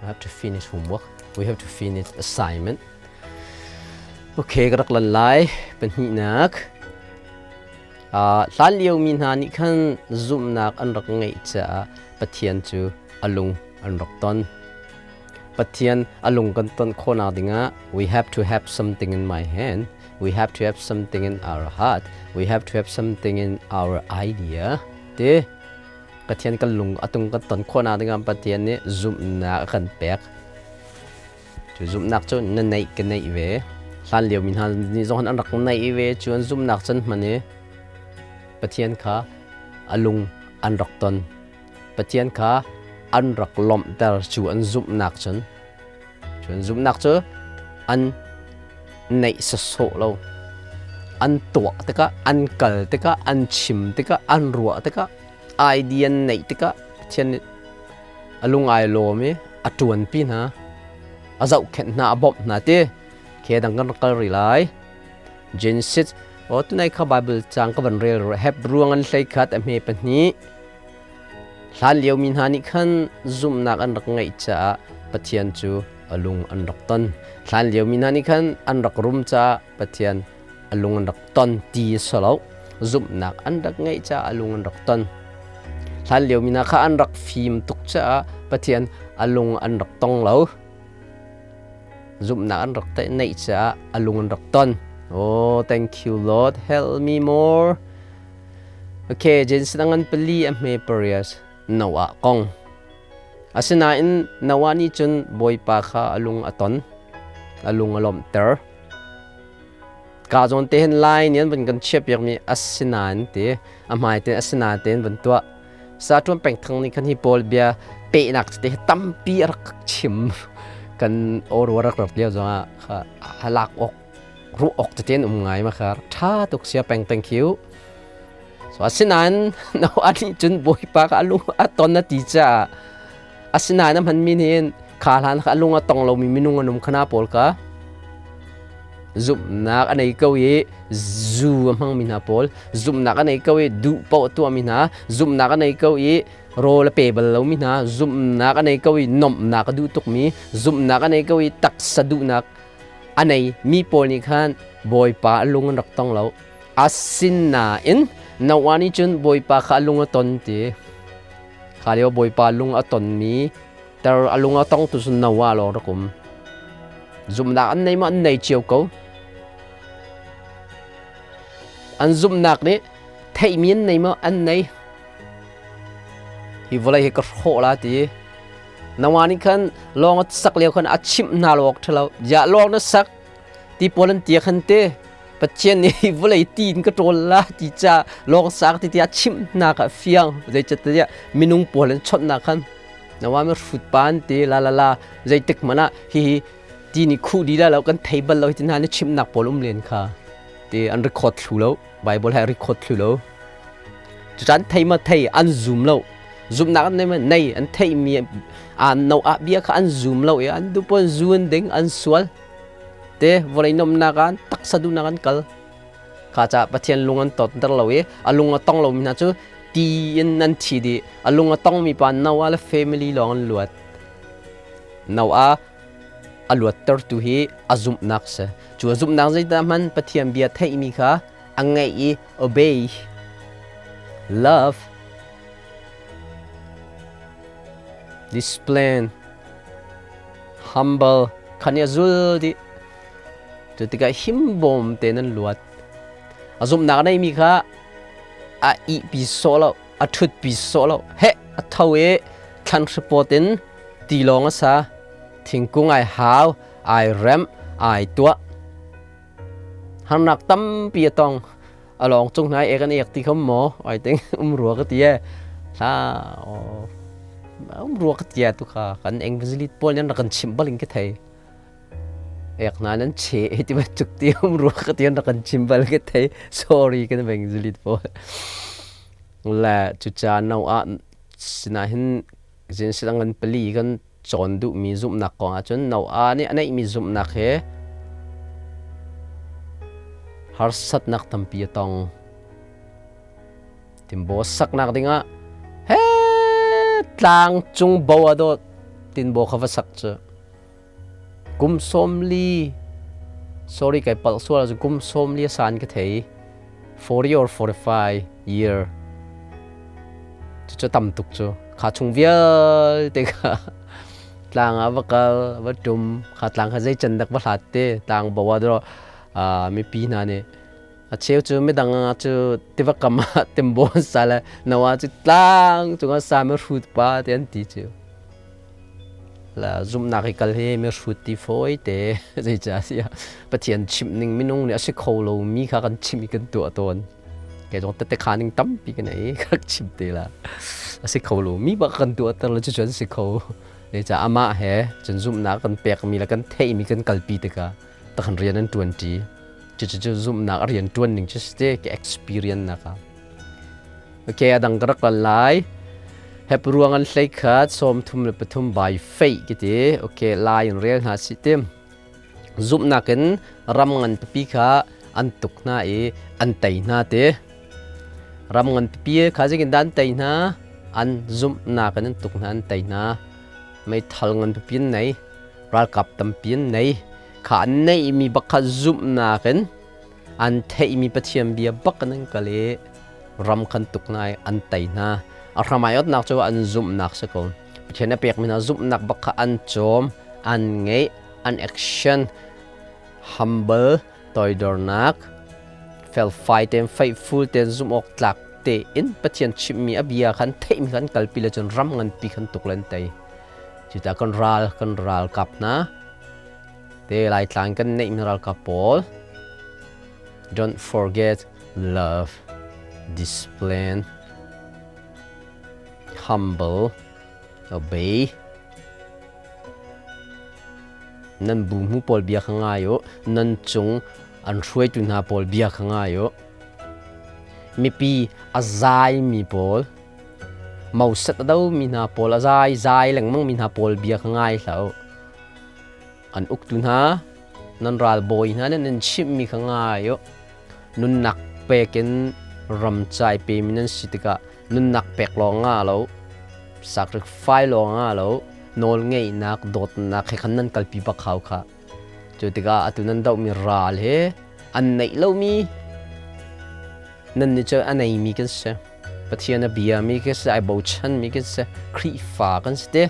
I have to finish homework we have to finish assignment okay ka rak lan lai pahnihnak Hlan liomi hna nih khan zumhnak an rak ngeih caah Pathian cu a lung an rak ton. Pathian a lung kan ton khawhnak dingah we have to have something in my hand, we have to have something in our heart, we have to have something in our idea. Ti Pathian kan lung a tung kan ton khawhnak dingah Pathian nih zumhnak a kan pek. Cu zumhnak cu na neih ka neih ve. Hlan lio mi hna nih zong an rak neih ve cu an zumhnak cun hman i Pathian kha a lung an rak ton. Pathian kha an rak lawmhter cu an zumhnak cun. Cu an zumhnak cu an neih sasawh lo. An tuah tikah, an kal tikah, an chim tikah, an ruah tikah, idea an neih tikah Pathian nih a lung ai lawm i a ṭuanpi hna, a zohkhenh hna, a bawmh hna ti khe dang kan rak kal rih lai. Genesis o tunai kha Bible cang ka van rel Hebrew ngan hlei khat a hme pahnih. Hlan lio mi hna nih khan zumhnak an rak ngeih caah Pathian cu a lung an rak ton. Hlan lio mi hna nih khan an rak rum caah Pathian a lung an rak ton ti a si lo. Zumhnak an rak ngeih caah a lung an rak ton. Hlan lio mi hna kha an rak fim tuk caah Pathian a lung an rak tong lo. Zumhnak an rak neih caah a lung an rak ton. Oh, thank you Lord, help me more. Okay, Genesis ngan pali a hme parias Noah kong. Asinain Noah nih cun Bawipa kha a lung a ton, a lung a lawmhter. Ka zawn te hin lai nih an van kan chiahpiak mi asinain ti a hmai te asinain tein van tuah. Sa ṭuan peng thang nih khan hi pawl bia pehnak te tampi a rak chim. Kan aw rak rak lio zongah kha halak awk ruah awk tete an um ngai ma kha ṭha tuk sia peng thank you. So asinain Noah nih cun Bawipa kha a lung a ton a ti caah asinain a hmanmi nih kha hlan kha a lung a tong lomi minung an um khana pawl kha zumhnak a nei ko i zu a hmangmi hna pawl zumhnak a nei ko i duh paoh a tuahmi hna zumhnak a nei ko i rawl a pe bal lomi hna zumhnak a nei ko i nomhnak a duh tukmi zumhnak a nei ko i taksa duhnak a nei mi pawl nih khan Bawipa a lung an rak tong lo. Asinain Noah nih cun Bawipa kha a lung a ton ti. Kha lio Bawipa lung a tonmi ter a lung a tong tu cu Noah lawng rak um. Zumhnak an nei maw an nei cio ko. An zumhnak nih theihmi an nei maw an nei. Hi vawlei hi ka hrawh la ti. Noah nih khan lawng a sak lio khan a chimh hna lo awk ṭhalo. Ya lawng na sak ti pawl an tia khan te Pathian nih vawlei ti in ka ṭawl la ti ca lawng sak ti tiah chimh hna kha fiang. Zeicatiah minung pawl an chawnhnak khan Noah mi hrut pa an ti la la la zeitik hmanh ah hihi ti nih khuh dih la lo kan thei bal lo hi ti hna nih chimhnak pawl um len kha ti an record thlu lo. Bible he record thlu lo. Cucan thei ma thei an zum lo. Zumhnak an nei ma nei an theihmi an no ah bia kha an zum lo i an du pon zun ding an sual. Te vawlei nomnak an taksa duhnak an kal. Kha ca Pathian lung an tot ter lo i a lung a tong lomi hna cu ti in nan thi dih. A lung a tongmi pa Noah le family lawng an luat. Noah a luattertu hi a zumhnak si. Cu a zumhnak zeidah hman Pathian bia theihmi kha a ngaih i obey, love, discipline, humble khan i a zul dih. Cu tikah himbawm tein an luat. A zumhnak a neimi kha a ihpi sawh lo, a ṭhutpi sawh lo. Heh, a tho i thlan hripawt in tilawng a sa. Thingkung ai hau, ai remh, ai tuah. Harnak tampi a tong. A lawng cung hna i ek an ek ti kho maw? I think um rua ka ti e. Hla um rua ka ti tu kha kan evangelist pawl nih an rak kan chimh bal in ka thei. Ek hna nan che ti bantuk ti um rua ka ti an rak kan chim bal ka thei. Sorry kan evangelist pawl. Le cucaah no ah sinahin Genesis ngan pali kan cawn duhmi zumhnak kong ahcun Noah nih a neihmi zumhnak he harsatnak tampi a tong. Timbo saknak dingah he tlang cung bo a dawt tinbo kha va sak cu kum 40 sorry kai palh sual cu kum 40 a san ka thei 40 or 45 year cucu tam tuk cu kha chung vialte kha tlang ah va kal va ṭum kha tlang kha zei can dak va hlat te tlang bo ah dawh mipi hna nih a cheu cu midang cu tiva kam ah timbon sa le nawa cu tlang cungah sa mi hrut pa te an ti cu La zumhnak i kal hi mi hrut ti fawi te zeicahtiah Pathian chimh ning minung nih a si kho lomi kha kan chimh i kan tuah tawn. Kei zong tette kha ning tampi ka nei ka rak chim te la. A si kho lomi bak kan tuahter le cucu an si kho. Zeicah amah he cun zumhnak kan pekmi le kan theihmi kan kalpi tikah takhan rian an ṭuanṭi. Cucu zumhnak a rian ṭuan ning cu si te ka experience nak ah. Okay, a dang ka rak lan lai. Hep ruang an hlei khat 33 by faith kiti. Okay, lai in rel hna si tim. Zumhnak in ram ngan pipi kha an tuk hna i an tei hna ti. Ram ngan pipi kha zeitin dah an tei hna? An zumhnak in an tuk hna, an tei hna. Meithal ngan pipi an nei, ralkap tampi an nei. Kha an neihmi bak kha zumhnak in an theihmi Pathian bia bak in an kal i ram khan tuk hna i an tei hna. A hram ai otnak cu an zumhnak si ko. Pathian a pekmi hna zumhnak bak kha an cawm, an ngeih, an action, humble, toidornak, felfai tein, faithful tein, zumh awk tlak tein Pathian chimhmi a bia khan theihmi khan kalpi le cun ram nganpi khan tuk len tei. Cuta kan ral kan ralkap hna te Laitlang kan neihmi ralkap pawl don't forget love, discipline, humble, obey. Nan bu hmu pawl bia kha ngai u. Nan cung an hruaitu hna pawl bia kha ngai u. Mipi a zaimi pawl, mauset a domi hna pawl, a zai zai lengmang mi hna pawl bia kha ngai hlah u. An uktu hna, nan ralbawi hna nih nan chimhmi kha ngai u. Nunnak pek in ramcai pemi nan si tikah nunnak pek lawng nga lo, sacrifice lawng nga lo, nawlngeihnak, dawtnak he khan nan kalpi bak hau kha. Cu tikah atu nan dohmi ral he an neih lomi nan nih cu a neimi kan si. Pathian a biami kan si, ai bochanmi kan si, Khrihfa kan si te.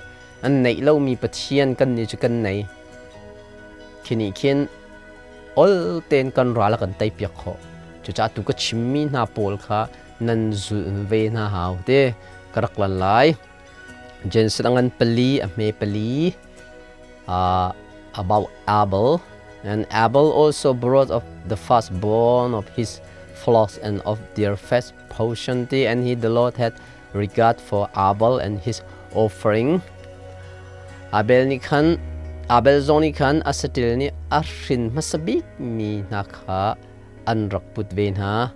An neih lomi Pathian kan nih cu kan nei. Khi nih khin ol tein kan ral a kan teipiak khawh. Cucaah tu ka chimmi hna pawl kha nan zulh ve hna hau te ka rak lan lai. Genesis a ngan pali a hme pali about Abel. And Abel also brought of the firstborn of his flocks and of their first portion and he the Lord had regard for Abel and his offering. Abel nih khan Abel zong nih khan a saṭil nih a hrin hmasa bikmi hna kha an rak put ve hna.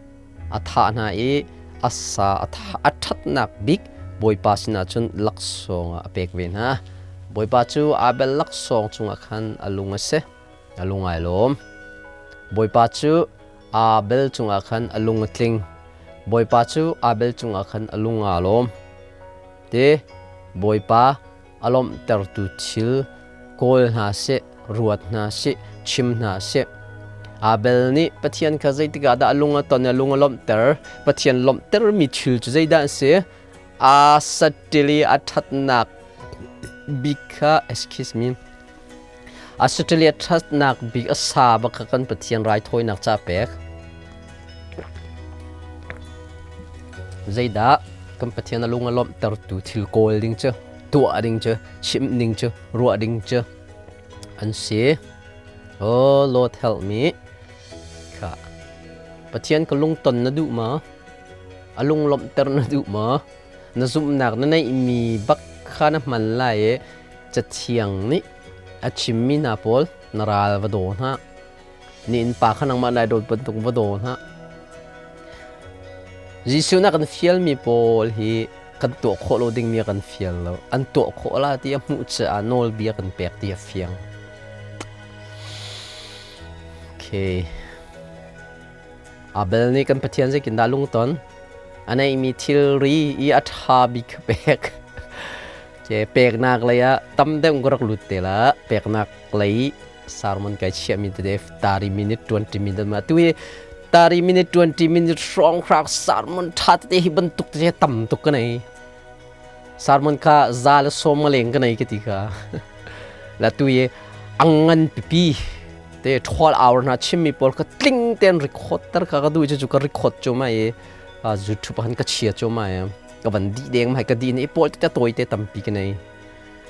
A thah hna i a sa a ṭhatnak bik Bawipa sinah cun laksawng ah a pek ve hna. Bawipa cu Abel laksawng cungah khan a lung a si, a lung ai lawm. Bawipa cu Abel cungah khan a lung a tling. Bawipa cu Abel cungah khan a lung aa lawm. Te Bawipa a lawmhtertu thil kawl hna seh, ruat hna seh, chim hna seh. Abel nih Pathian kha zeitik ah dah a lung a ton i a lung a lawmhter? Pathian lawmhtermi thil cu zeidah a si? Aa saṭil i a ṭhatnak bik kha, excuse me, a saṭil i a ṭhatnak bik a sa bak kha kan Pathian raithawinak ca pek. Zeidah kan Pathian a lung a lawmhtertu thil kawl ding cu, tuah ding cu, chimh ding cu, ruah ding cu an si. Oh Lord help me. Kha. Pathian ka lungton na duh ma? A lung lawmhter na duh ma? Na zumhnak na neihmi bak kha na hman lai i Cathiang nih a chimmi hna pawl na ral va daw hna. Ni innpa kha nangmah nai dawt bantuk va daw hna. Jesuh na kan fialmi pawl hi kan tuah khawh lo dingmi a kan fial lo. An tuah khawh la ti a hmuh caah nawlbia kan pek ti a fiang. Okay. Abel nih kan Pathian zeitindah lungton? A neihmi thilri i a ṭha bik pek. Ke peknak lei ah tam deuh ka rak lut te la. Peknak lei sermon kai chiahmi tete 30 minute 20 minute ma tu hi 30 minute 20 minute hrawng hrak sermon ṭha tete hi bantuk te tam tuk ka nei. Sermon kha za le sawm nga leng ka nei ka ti kha. La tu hi angan pipi te 12 hour hna chimmi pawl ka tling ten record tar ka ka du chu ka record chu mai YouTube han ka chia chu mai ka van di deng mai ka di ni pawl te toy te tampi ka nei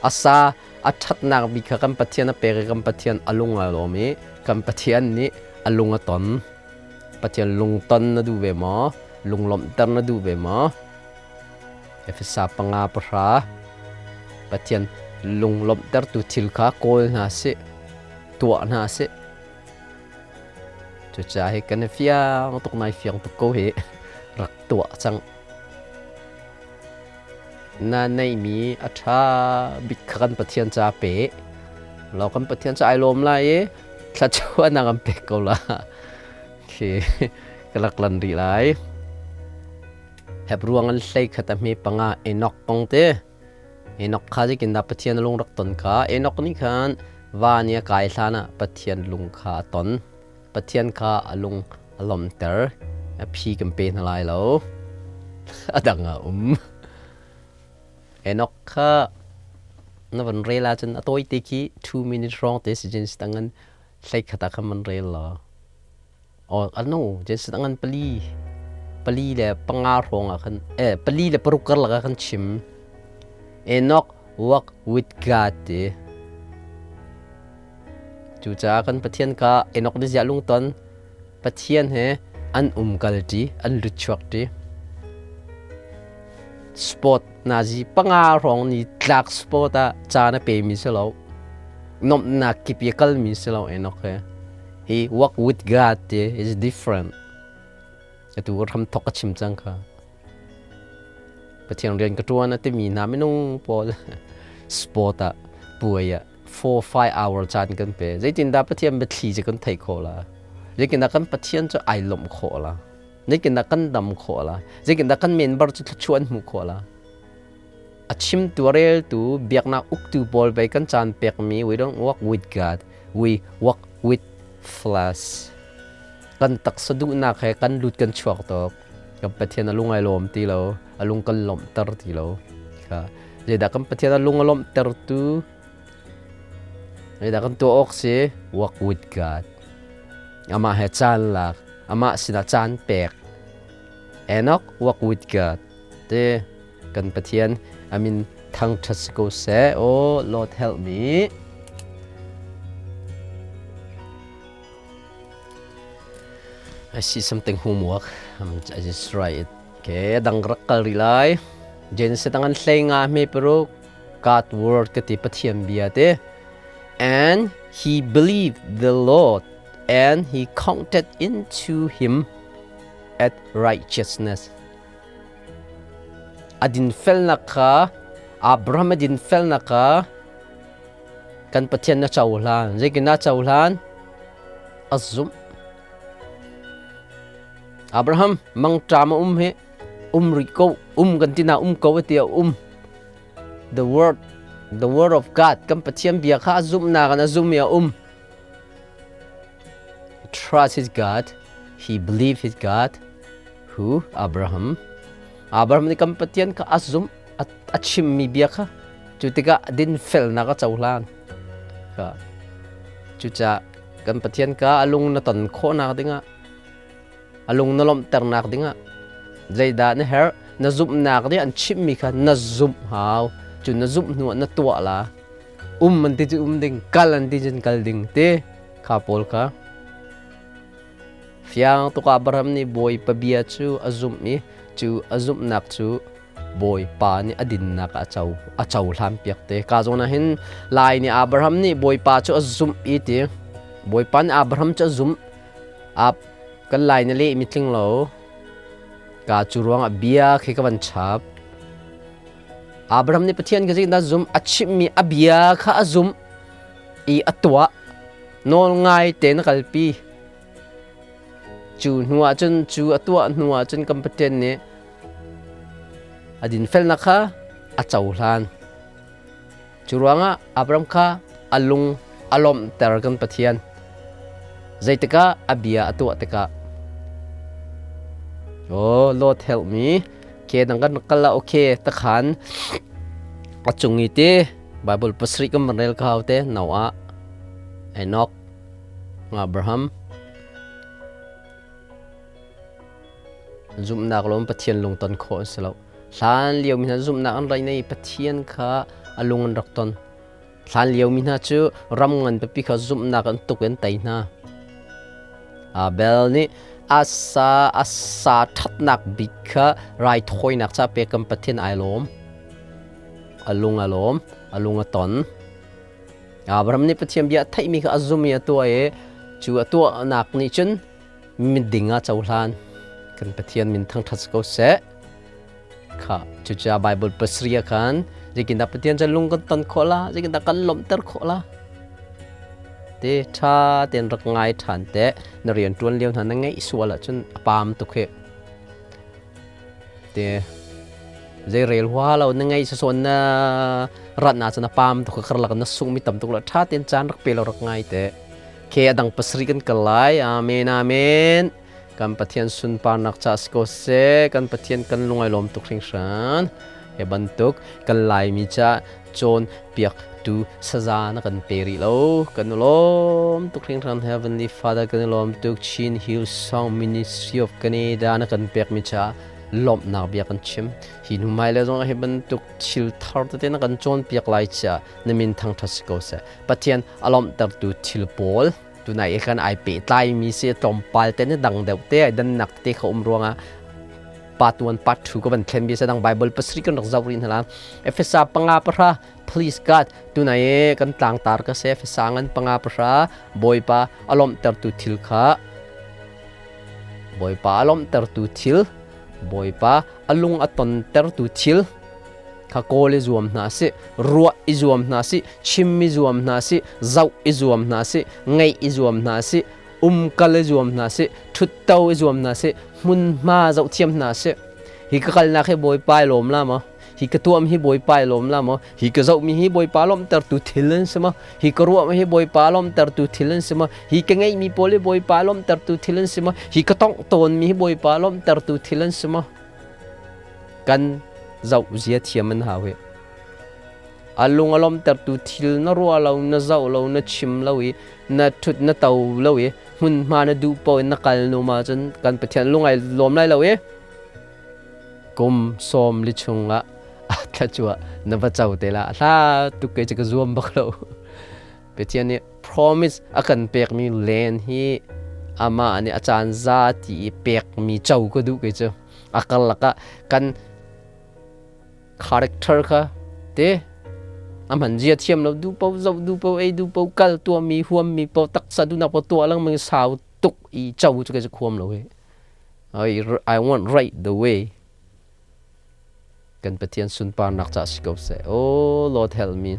asa a thatnak bik kha kan Pathian a pek i kan Pathian a lung a lawm i kan Pathian nih a lung a ton. Pathian lungton na duh ve maw? Lunglawmhter na duh ve maw? Efesa 5:10 Pathian lunglawmhtertu thil kha kawl hna sih, tuah hna sih. Cucaah hi kan i fiang tuk nai fiang tuk ko hi rak tuah cang. Na neihmi a ṭha bik kha kan Pathian ca pe. Law kan Pathian ca ai lawm lai i thluachuah na kan pek ko la. Khi ka rak lan rih lai. Hebruang an hlei khat a hme panga Enoch kong te. Enoch kha zeitindah Pathian a lung rak ton kha Enoch nih khan van i a kai hlan ah Pathian lung kha a ton. Pathian kha a lung a lawmter. A phi kan pe hna lai lo. A dang a um. Enoch kha na van rel ahcun a tawi te khi 2 minute hrawng te si jin tangan hlei khat ah khan van rel law. Oh, ano, Genesis ngan pali pali le panga hrawng ah khan eh 4 le 6 karlak ah khan chim. Enoch walk with God ti. Cucaah kan Pathian kha Enoch nih ziah lungton Pathian he an umkal ṭi, an lut chuak ṭi. Sport nazi panga hrawng ni tlak sport ah caan a pemi si lo. Nomhnak kip i kalmi si lo Enoch he. He walk with God ti is different. Atu ram thok a chim cang kha. Pathian rian ka ṭuan a timi hna minung pawl sport ah puai ah 4 5 hour caan kan pe. Zeitindah Pathian biathli cu kan theih khawh la? Zeitindah kan Pathian cu ai lawmh khawh la? Zeitindah kan dam khawh la? Zeitindah kan member cu thluachuah an hmuh khawh la? A chimtu a reltu biaknak uktu pawl bei kan caan pekmi we don't walk with God, we walk with flesh. Kan taksa duhnak he kan lut kan chuak tuk. Kan Pathian a lung ai lawm ti lo, a lung kan lawmhter ti lo. Kha zeidah kan Pathian a lung a lawmhtertu? Zeidah kan tuah awk si? Walk with God. Amah he caan lak, amah sinah caan pek. Enoch walk with God. Te kan Pathian amin thangṭhat si ko seh. Oh Lord, help me. I see something homework. I just write it. Okay, dang rak kal rih lai. Genesis tangan hlei nga hme paruk God word ka ti Pathian bia te. And he believed the Lord and he counted into him at righteousness. A dinfelnak kha Abraham a dinfelnak kha kan Pathian na cohlan. Zeitin na cohlan? A zumh. Abraham mangṭam a um hi um rih ko um kan ti na um ko ti a um. The word of God kan Pathian bia kha a zumhnak in a zum i a um. He trust his God. He believed his God. Who? Abraham. Abraham nih kan Pathian kha a zumh a chimmi bia kha cu tikah dinfelnak a cohlan. Kha cucaah kan Pathian ka a lung na ton khawhnak dingah a lung na lawmhternak dingah zeidah na herh? Na zumhnak nih an chimhmi kha na zumh hau. Cu na zumh hnu ah na tuah la. Um an ti cu um ding, kal an ti cun kal ding ti kha pawl kha. Fiang tuk Abraham nih Bawipa bia cu a zumh i cu a zumhnak cu Bawipa nih a dinnak a co a cohlan piak te. Ka zawn ah hin Lai nih Abraham nih Bawipa cu a zumh i ti. Bawipa nih Abraham cu a zumh. Ap kan Lai na leh mi tling lo. Ka cu ruangah bia khi ka van chap. Abraham nih Pathian kha zeitindah zumh? A chimhmi a bia kha a zumh i a tuah. Nawl ngai tein a kalpi. Cu hnu ah cun cu a tuah hnu ah cun kan Pathian nih a dinfelnak kha a cohlan. Cu ruangah Abraham kha a lung a lawmhter kan Pathian. Zeitikah a bia a tuah tikah. Oh, Lord, help me. Ke dang kan kal la okay takhan a cung i te Bible pasarih kan van rel ka hau te Noah, Enoch, Abraham zumhnak lawm Pathian lungton khawh an si lo. Hlan lio mi hna zumhnak an rai nei Pathian kha a lung an rak ton. Hlan lio mi hna cu ram ngan pipi kha zumhnak an tuk in tei hna. Abel nih asa ṭhatnak bik kha raithawinak ca pek kan Pathian ai lawm. A lung a lawm, a lung a ton. Abraham nih Pathian bia a theihmi kha a zum i a tuah i cu a tuahnak nih cun Miding ah cohlan. Kan Pathian min thangṭhat si ko seh. Kha cucaah Bible pasarih ah khan zeitindah Pathian cu lung kan ton khawh la, zeitindah kan lawmhter khawh la? Te ṭha tein rak ngai ṭhan te. Na rian ṭuan lio hna na ngeih sual ahcun a paam tuk hi. Te zei rel hua lo na ngei sasawn na rat na cun a paam tuk karlak na sung mi tam tuk lo ṭha tein caan rak pe lo rak ngai te. Ke a dang pasarih kan kal lai. Amen, amen. Kan Pathian sunparnak ca si ko seh. Kan Pathian kan lungai lawm tuk hringhran. He bantuk kan Laimi ca cawn piak tu saza na kan pe rih lo. Kan lawm tuk hringhran. Heavenly Father, kan lawm tuk. Chin Hill Song Ministry of Canada na kan pek mi ca lawmhnak bia kan chim. Hi hnu mai le zong hi bantuk thil thar tete na kan cawn piak lai ca na min thangṭhat si ko seh. Pathian a lawmhtertu thil pawl tunai i kan ai pehtlaimi si tlawmpal te ni dang deuh te ai dannak te kha um ruangah part 1 part 2 ka van thlen bi sadang Bible pasarih kan rak zoh rih hna la. Efesa 5:10, please God, tunai i kan tlangtar ka se Efesa ngan 5:10, Bawipa a lawmhtertu thil kha, Bawipa a lawmhtertu thil, Bawipa a lung a tontertu thil kha kawl i zuam hna sih, ruah i zuam hna sih, chim i zuam hna sih, zoh i zuam hna sih, ngaih i zuam hna sih, umkal i zuam hna sih, ṭhutto i zuam hna sih, hmunhma zoh thiam hna sih. Hi ka kalnak hi Bawipa i lawm la maw? Hi ka tuam hi Bawipa i lawm la maw? Hi ka zohmi hi Bawipa lawmhtertu thil an si maw? Hi ka ruahmi hi Bawipa lawmhtertu thil an si maw? Hi ka ngeihmi pawl hi Bawipa lawmhtertu thil an si maw? Hi ka tongh tawnmi hi Bawipa lawmhtertu thil an si maw? Kan zoh zia thiam an hau hi. A lung a lawmtertu thil na ruah lo, na zoh lo, na chim lo i na ṭhut na to lo i hmunhma na duh paoh in na kal nu ma cun kan Pathian lung ai lawm lai lo i kum 40 chungah a thluachuah na va co te la. Hla tuk ke cu ka zuam bak lo. Pathian nih promise a kan pekmi len hi amah nih a caan za ti i pekmi co ka duh ke cu. A karlak ah kan character kha te a hman zia thiam lo, du po zoh, du po ei, du po kal, tuahmi huammi po taksa dunak po tuah lengmang sau tuk i co cu ke cu khuam lo hi. I want right the way. Kan Pathian sunparnak ca si ko seh. Oh Lord, help me.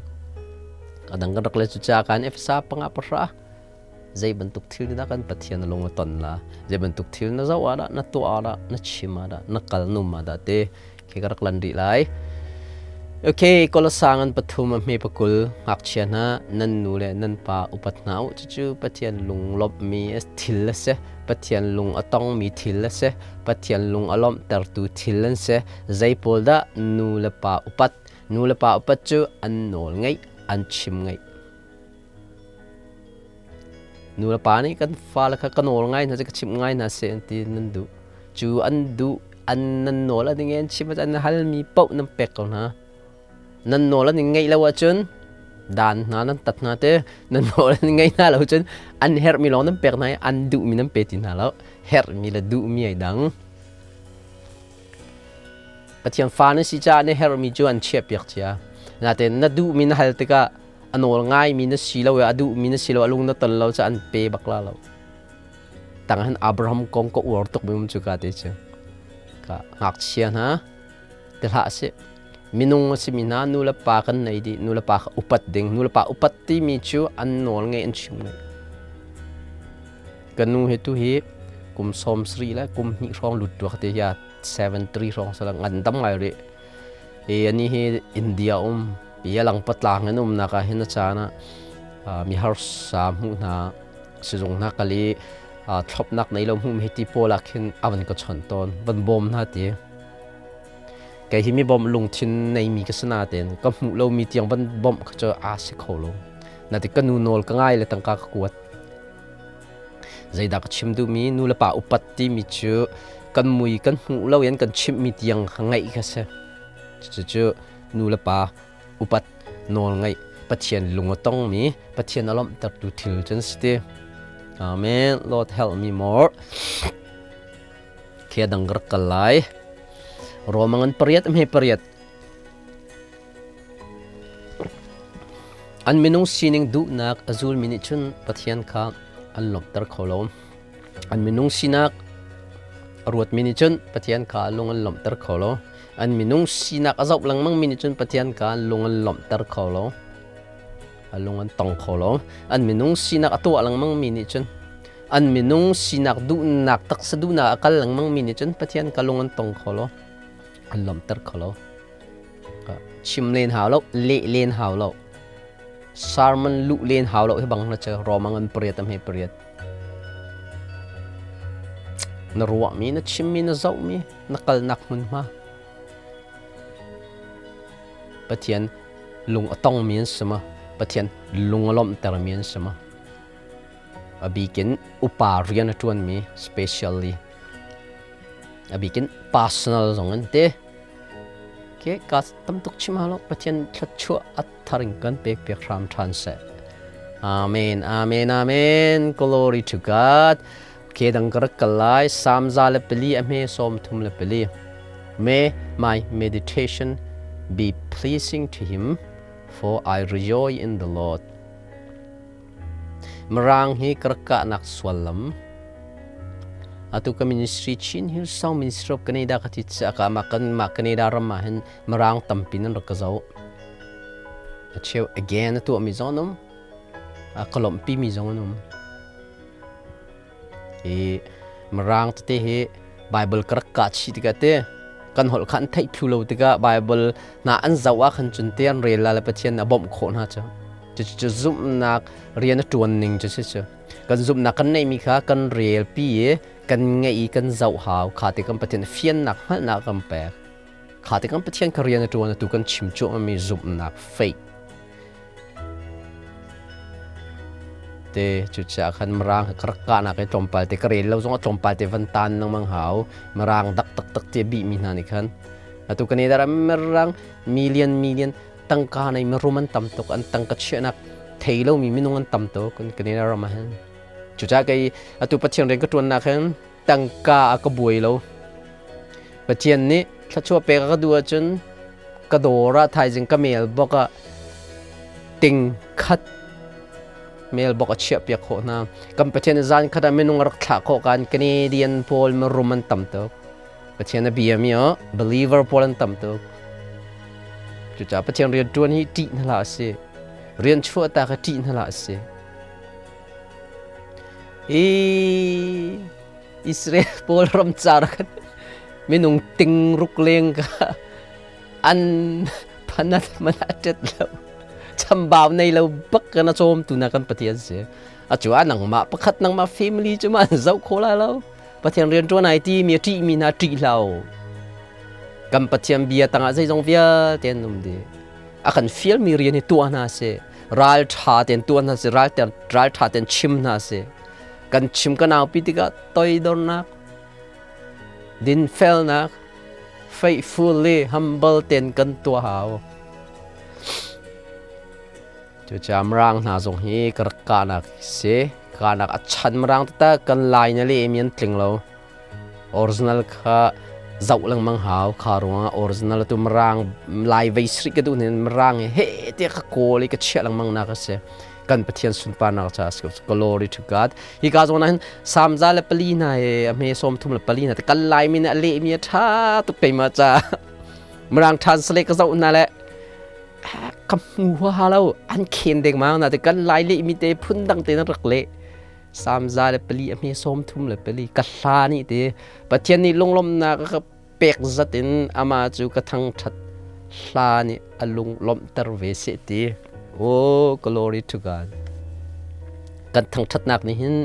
Adang kan rak le cu ca kan Efesa 5:10, zei bantuk thil dah kan Pathian lung a ton la, zei bantuk thil na zoh ah dah, na tuah ah dah, na chim ah dah, na kal num ah dah te khi ka rak lan rih lai. Okay, Kolosang an 3:20, ngakchia hna, nan nu le nan pa upat hna u, cucu Pathian lunglawmhmi thil a si, Pathian lung a tongmi thil a si, Pathian lung a lawmhtertu thil an si. Zei pawl dah nu le pa upat? Nu le pa upat cu an nawl ngaih, an chim ngaih. Nu le pa nih kan fale kha ka nawl ngai hna, ka chimh ngai hna seh an ti nan duh. Cu an duh, an nan nawl an ngen chim an halmi paoh nan pek ko hna. Nan nawl an ngeih lo ahcun dan hna nan tat hna te. Nan nawl an ngeih hna lo cun an herhmi lawng nan pek hna i an duhmi nan pe ti hna lo. Herhmi le duhmi ai dang. Pathian fa na si caah na herhmi cu an chiahpiak cia. Nain na duhmi na hal tikah a nawl ngaimi na si lo i a duhmi na si lo, a lung na ton lo cu an pe bak la lo. Tang hin Abraham kong ka uar tuk mi um cu ka te cu. Ka ngakchia hna te hlah si. Minung a simi hna nu le pa kan nei dih, nu le pa kha upat ding. Nu le pa upat timi cu an nawl ngei, an chim ngei. Ka nu hi tu hi kum 72 le kum 2 hrawng lut tuak te hi 73 hrawng sala ngan dam ngai rih. I ani hi India um i a lang patlang in umnak ah hin a caan ah mi harsa hmuh hna sizung hna kal i thlopnak nei lo hmuh mi ti pawl ah khin a van ka chawnh tawn, van bawm hna ti. Kei hi mi bawmh lungthin nei mi ka si nain ka hmuh lo mi tiang van bawmh kha cu aa si kho lo. Nati ka nu nawl ka ngai le tangka ka kuat. Zeidah ka chim duhmi, nu le pa upat timi cu kan mui kan hmuh lo in kan chimhmi tiang kha ngaih kha si. Cucu nu le pa upat, nawl ngaih, Pathian lung a tongmi, Pathian a lawmhtertu thil cun si ti. Amen. Lord, help me more. Khia dang rak kal lai. Romang an 8:8. An minung sining duhnak a zulmi nih cun Pathian kha an lawmhter kho lo. An minung sinak a ruatmi nih cun Pathian kha lung an lawmhter kho lo. An minung sinak a zoh lengmangmi nih cun Pathian kha lung an lawmhter kho lo. A lung an tong kho lo. An minung sinak a tuah lengmangmi nih cun an minung sinak duhnak taksa duhnak a kal lengmangmi nih cun Pathian ka lung an tong kho lo. An lawmhter kho lo. Chim len hau lo, leh len hau lo. Sermon luh len hau lo hi bang na che Romang an pariat am he pariat. Na ruahmi, na chimmi, na zohmi, na kalnak hmunhma. Pathian lung a tongmi an si ma? Pathian lung a lawmhtermi an si ma? A bikin upa rian a ṭuanmi specially. A bikin personal zong an ti. Ke ka tam tuk chim halo Pathian thluachuah a tharing kan pek piak hram ṭhan seh. Amen, amen, amen. Glory to God. Ke dang ka rak kal lai. Psalm 104 a hme 34. May my meditation be pleasing to him, for I rejoice in the Lord. Mirang hi ka rak kahnak suallam. Atu ka ministry Chin Hill Song Ministry of Canada ka ti ca ma kan ma Canada ram ah hin Mirang tampi nan rak ka zoh. A cheu again a tuahmi zong an um. A ka lawmhpi mi zong an um. Hi Mirang tete hi Bible ka rak kah chih tikah te kan holh kha an theih thlu lo tikah Bible hna an zoh ah khan cun te an rel la le Pathian a bawmh khawh hna cu. Cucu zumhnak rian a ṭuan ning cu si cu. Kan zumhnak kan neihmi kha kan rel pi i kan ngeih i kan zoh hau. Kha ti kan Pathian fiannak hngalhnak kan pek. Kha ti kan Pathian ka rian a ṭuan atu kan chim cuahmahmi zumhnak faith te cucaah khan Mirang ka rak kahnak i tlawmpal te ka rel lo zong ah tlawmpal te van tan lengmang hau. Mirang dak taktak te bihmi hna nih khan atu kan i dar Mirang million million tangka nei mirum an tam tuk, an tangka chiahnak thei lomi minung an tam tuk kan kan i ram ah hin. Cucaah kei atu Pathian rian ka ṭuannak hin tangka a ka buai lo. Pathian nih thluachuah pek a ka duh ahcun ka dawr ah thaizing ka mail bok ah ting khat mail bok a chiah piak khawh hna. Kan Pathian zan khat ah minung a rak thlah khawh kan Canadian pawl mirum an tam tuk. Pathian a bia mi oh believer pawl an tam tuk. Cucaah Pathian rian ṭuan hi ṭih hna hlah a si. Rian chuah ta kha ṭih hna hlah a si. I Israel pawl ram car khan minung ting ruk leng ka an phanat man a ṭet lo. Chambau nei lo bak kan a cawm tu na kan Pathian si. A cu ah nangmah pakhat nangmah family cu ma an zoh kho lai lo. Pathian rian ṭuan ai ti mi a ṭih mi hna ṭih hlah Kan Pathian bia tangah zeizong vialte an um dih. A kan fialmi rian hi tuah hna sih. Ral ṭha tein tuah hna sih, ral ral ṭha tein chim hna sih. Kan chim kan aupi tikah toidornak, dinfelnak, faithfully, humble tein kan tuah hau. Cucaah Mirang hna zong hi ka rak kahnak si. Kahnak a chan Mirang taktak kan lai na le mi an tling lo. Original kha zoh lengmang hau. Kha ruangah original tu Mirang lai vei sri ka duh nin Mirang he he te ka kawl i ka chiah lengmang nak a si. Kan Pathian sunparnak ca si. Glory to God. Hi ka zawn ah hin samza le pali hna he a hme 34 hna te kan lai mi nih a leh mi a tha tuk keimah ca. Mirang translate ka zoh hna le ka hmu huaha lo, an khen dengmang na te kan lai leh mi te phun dang te na rak leh. 104 a hme 34 ka hla nih te Pathian nih lunglawmhnak a ka pek zat in ama cu ka thangṭhat hla nih a lunglawmhter ve seh ti. Oh, glory to God. Kan thangṭhatnak nih hin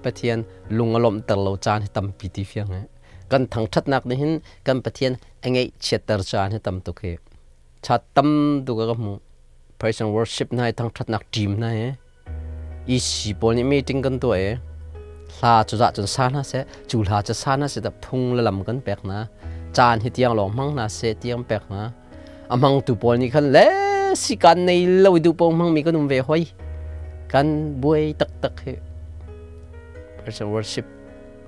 Pathian lung a lawmhter lo caan hi tampi ti fiang he. Kan thangṭhatnak nih hin kan Pathian a ngeihchiatter caan hi tam tuk hi. Chat tam tuk ka hmuh. Praise and worship hna i thangṭhatnak team hna hi EC pawl nih meeting kan tuah i hla cu zah cun sa hna seh, cu hla cu sa hna seh dah phung le lam kan pek hna. Caan hi tiang lawng hmang hna seh tiang pek hna. A hmangtu pawl nih khan le sikan nei lo i duh paoh hmangmi kan um ve hoi. Kan buai taktak hi. Praise and worship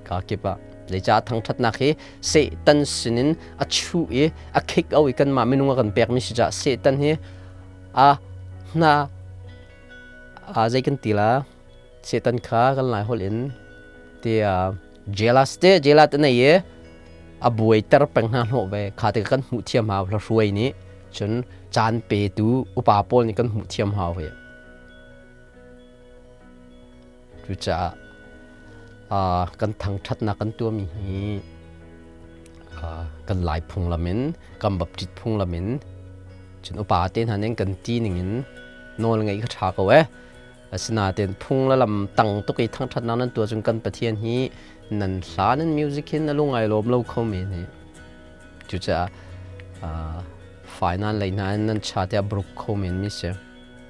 ka kip ah zeicah thangṭhatnak hi Satan sinin a chuh i a khik au i kanmah minung a kan pekmi si caah Satan hi a hna a zei kan ti la Satan kha kan lai holh in. Ti jealous te jealous te nei i a buai ter peng hna hnawh ve kha te kan hmuh thiam hau hla hruai nih cun caan petu upa pawl nih kan hmuh thiam hau hi. Cucaah kan thangṭhatnak kan tuahmi hi kan Lai phunglam in, kan Baptist phunglam in, cun upa te hna nih kan ti ning in nawl ngeih kha ṭha ko ee. Asinain phung le lam tang tuk i thangṭhatnak nan tuah cun kan Pathian hi nan hla nan music hin a lung ai lawm lo kho men hi. Cucaah fai nan lei hna in nan cha tiah bruk kho men mi si.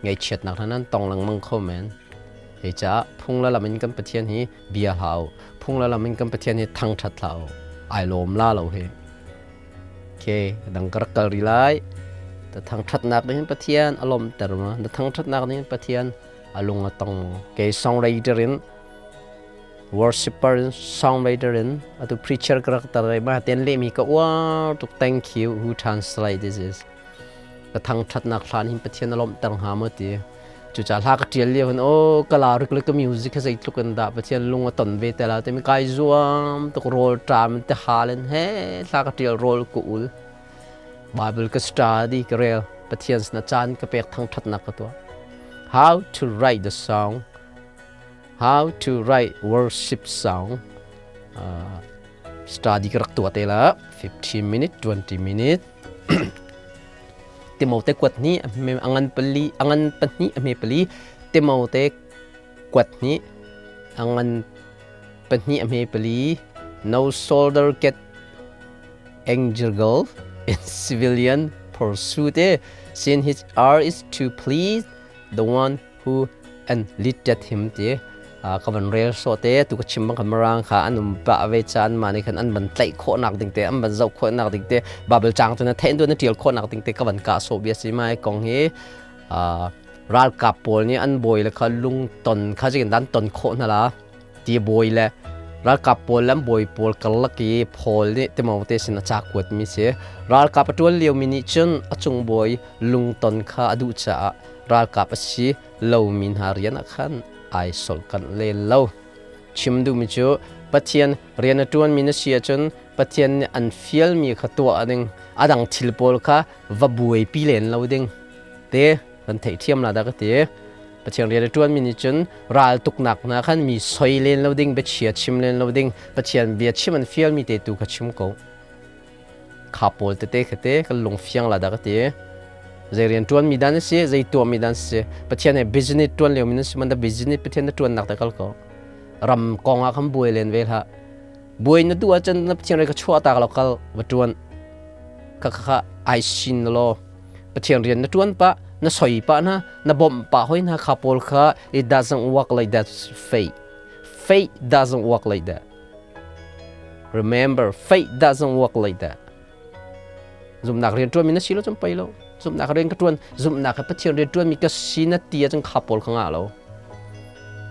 Ngaihchiatnak hna nan tong lengmang kho men. Hei caah phung le lam in kan Pathian hi bia hlah u. Phung le lam in kan Pathian hi thangṭhat hlah u. Ai lawm la lo hi. Okay, dang ka rak kal rih lai. Ta thangṭhatnak nih hin Pathian a lawmter ma? Na thangṭhatnak nih hin Pathian a lung a tong maw? Kei songwriter in worshipper in songwriter in atu preacher ka rak tar ma ten lehmi ka uar tuk. Thank you who translate this is. Ka thangṭhatnak hlan hin Pathian a lawmhter hnga maw ti. Cucaah hla ka ṭial lio hin aw ka la rik le ka music hi zeitluk in dah Pathian lung a ton ve te la timi kai zuam tuk rawl ṭam in te hal in he hla ka ṭial rawl ka ul. Bible ka study ka rel Pathian sinah caan ka pek thangṭhatnak ka tuah. How to write the song, how to write worship song, study ka rak tuah te la 15 minute 20 minute Timote kuat hnih a ngan pali a ngan pahnih a hme pali Timote kuat hnih a ngan pahnih a hme pali No soldier get entangled in civilian pursuit since his art is to please the one who enlisted him ti ka van rel so te tu ka chim bang khan marang kha an um pa ve chan ma ni khan an ban tlaih khawh nak ding te an ban zoh khawh nak ding te Bible chang tu na thein tu na tial khawh nak ding te ka van ka so bia si mai kong hi ralkap pawl nih an bawi le kha lung ton kha jikin dan ton khawh hna la ti bawi le ralkap pawl le an bawi pawl karlak i Paul nih Timote sin a ca kuat mi si ralkap a ṭuan lio mi nih cun a cung bawi lungton kha a duh caah ralkap a si lomi hna rian ah khan ai solkanh len lo. Chim duhmi cu Pathian rian a ṭuanmi na si ahcun Pathian nih an fialmi kha tuah ding, a dang thil pawl kha va buaipi len lo ding te kan theihthiam la dah ka ti. Pathian rian a ṭuanmi nih cun ral tuknak hna khan mi soi len lo ding, biachia chim len lo ding, Pathian bia chim an fialmi te tu kha chim ko. Kha pawl tete kha te kan lung fiang la dah ka ti. Zei rian ṭuan mi dan si, zei tuah mi dan si. Pathian he business ṭuan lio mi nan si man da business Pathian na ṭuan nak te kal ko. Ram kong ah khan buai len ve hlah. Buai na duh ahcun na Pathian re ka chuah tak lo kal va ṭuan. Kha kha kha ai sin law. Pathian rian na ṭuan pah, na soi pah na, na bawmh pah hoi hna kha pawl kha it doesn't work like that faith. Faith doesn't work like that. Remember, faith doesn't work like that. Zumnak rian ṭuanmi na si lo cun pei lo. Zumnak rian ka ṭuan, zumnak he Pathian rian ṭuanmi ka si na ti ahcun kha pawl kha ngah lo.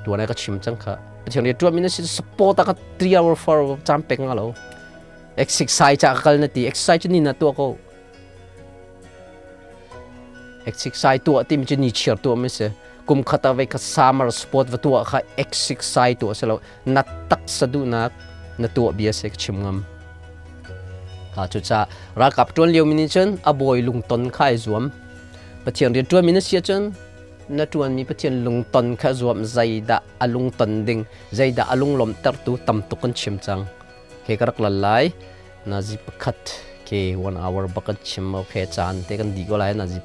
Tuan ai ka chim cang kha. Pathian rian ṭuanmi na si support ah ka 3 hour 4 hour caan pek nga lo. Exercise ca ka kal na ti, exercise cu ni na tuah ko. Exercise tuah timi cu ni chiar tuah mi si. Kum khat ah voi khat summer sport va tuah kha exercise tuah si lo. Na taksa duhnak na tuah bia si ka chim ngam. Ha cucaah ralkap ṭuan lio mi nih cun a bawi lungton kha ai zuam. Pathian rian ṭuan mi na si ahcun na ṭuanmi Pathian lungton kha zuam zeidah a lungton ding zeidah a lunglawmhtertu tam tuk kan chim cang. Ke ka rak lal lai. Nazi pakhat ke one hour bak kan chim okay caan te kan di ko lai nazi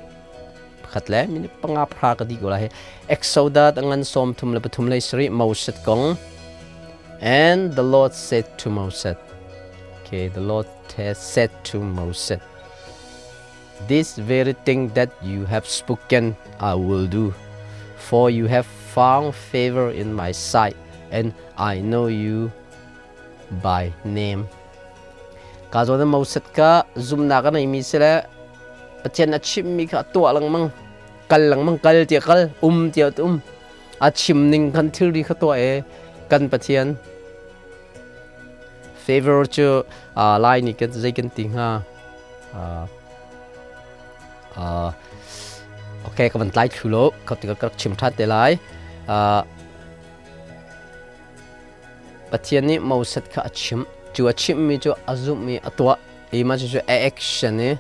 pakhat le minute panga phra ka di ko lai Exodus ngan som thum le pathum le sari Moses kong and the Lord said to Moses okay the Lord has said to Moses this very thing that you have spoken I will do for you have found favor in my sight and I know you by name. Ka zawn Moses ka zumnak a neimi si le Pathian a chimmi kha a tuah lengmang kal lengmang kal tia kal um tia um a chim ning khan thilri kha tuah e kan Pathian favor cu lai nih kan zei kan ti hnga okay ka van tlai thlu lo ka ti ka chim than te lai. Pathian nih Moses kha a chimh. Cu a chimhmi cu a zumh i a tuah. I mah cucu a action i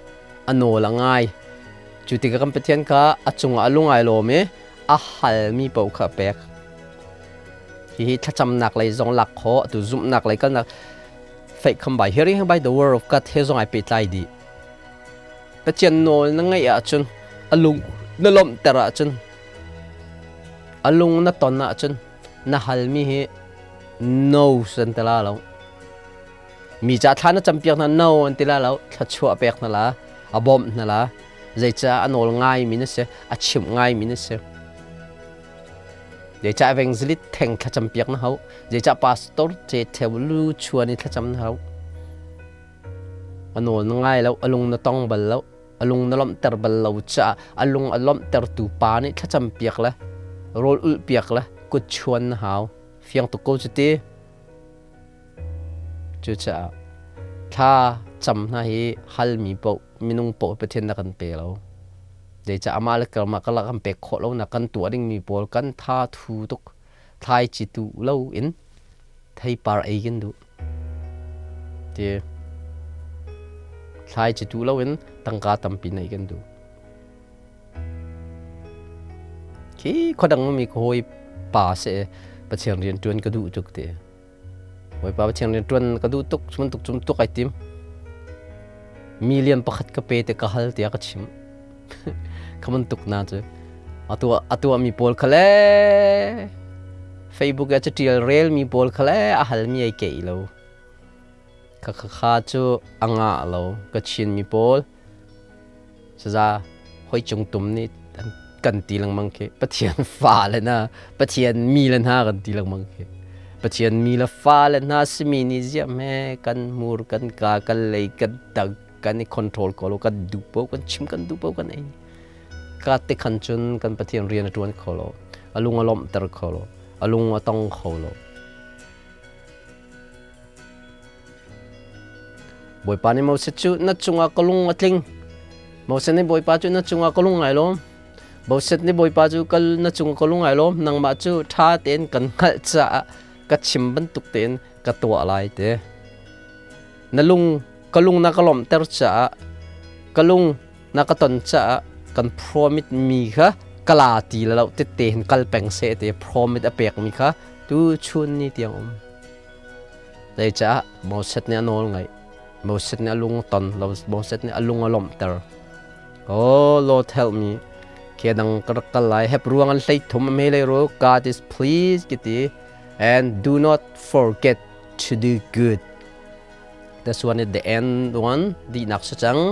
a nawl a ngai. Cu tikah kan Pathian kha a cungah a lung ai lawm i a halmi paoh kha a pek. Hihi thlacamnak lei zong lak khawh, atu zumhnak lei kalnak faith come by hearing by the word of God he zong ai pehtlai dih. Pathian nawl na ngaih ahcun a lung na lawmhter ahcun a lung na ton ahcun na halmi hi no san ti la lo. Mi ca thla na campiak hna no an ti la lo, thluachuah pek hna la, a bawmh hna la, zeicah a nawl ngaimi na si, a chimh ngaimi na si. Zeicah evangelist theng thlacam piak na hau, zeicah pastor ce theu lu chuan i thlacam na hau. A nawl na ngai lo, a lung na tong bal lo, a lung na lawmhter bal lo caah a lung a lawmhtertu pa nih thlacam piak le rawl ulh piak le kut chuan na hau. Fiang tuk ko cu ti. Cucaah thla cam hna hi halmi paoh minung paoh Pathian na kan pe lo. Zeicah amah le karmah karlak kan pek khawh lonak kan tuah dingmi pawl kan tha thu tuk thlaici tuh lo in theipar ei kan duh. Ti thlaici tuh lo in tangka tampi neih kan duh. Khi khuadang mi ka hawi pa seh Pathian rian ṭuan ka duh tuk ti. Bawipa Pathian rian ṭuan ka duh tuk cun tuk cum tuk ai tim. Million pakhat ka pe te ka hal tiah ka chim. Kha bantuk na cu. Atu atu mi pawl kha le Facebook ah catial rel mi pawl kha le a hal mi ai keih lo. Kha kha kha cu a ngah lo ka Chin mi pawl. Saza hoi cung tum nih kan ti lengmang khi Pathian fa le na Pathian mi le hna kan ti lengmang khi Pathian mi le fa le hna simi nih ziah hme kan hmur kan ka kan lei kan tang kan i control ko lo kan duh po kan chim kan duh po kan ei ka te khan cun kan Pathian rian a tuan kho lo a lung a lawmhter kho lo a lung a tong kho lo. Bawipa nih Moses cu na cungah ka lung a tling. Moses nih Bawipa cu na cungah ka lung ai lawm. Moses nih Bawipa cu kal na cungah ka lung ai lawm. Nangmah cu ṭha tein kan hngalh caah ka chim bantuk tein ka tuah lai te. Na lung ka lung na ka lawmhter caah ka lung na ka ton caah kan promise mi kha kala ti lo tette hin kal peng seh te promise a pek mi kha tu chun ni tiang um. Zeicah Moses nih a nawl ngaih? Moses nih a lung a ton lo. Moses nih a lung a lawmhter. Oh Lord help me. Ke dang ka rak kal lai. Hep ruang an hlei thum a me lei ru. God is pleased kiti. And do not forget to do good. This one is the end one. Dihnak si cang.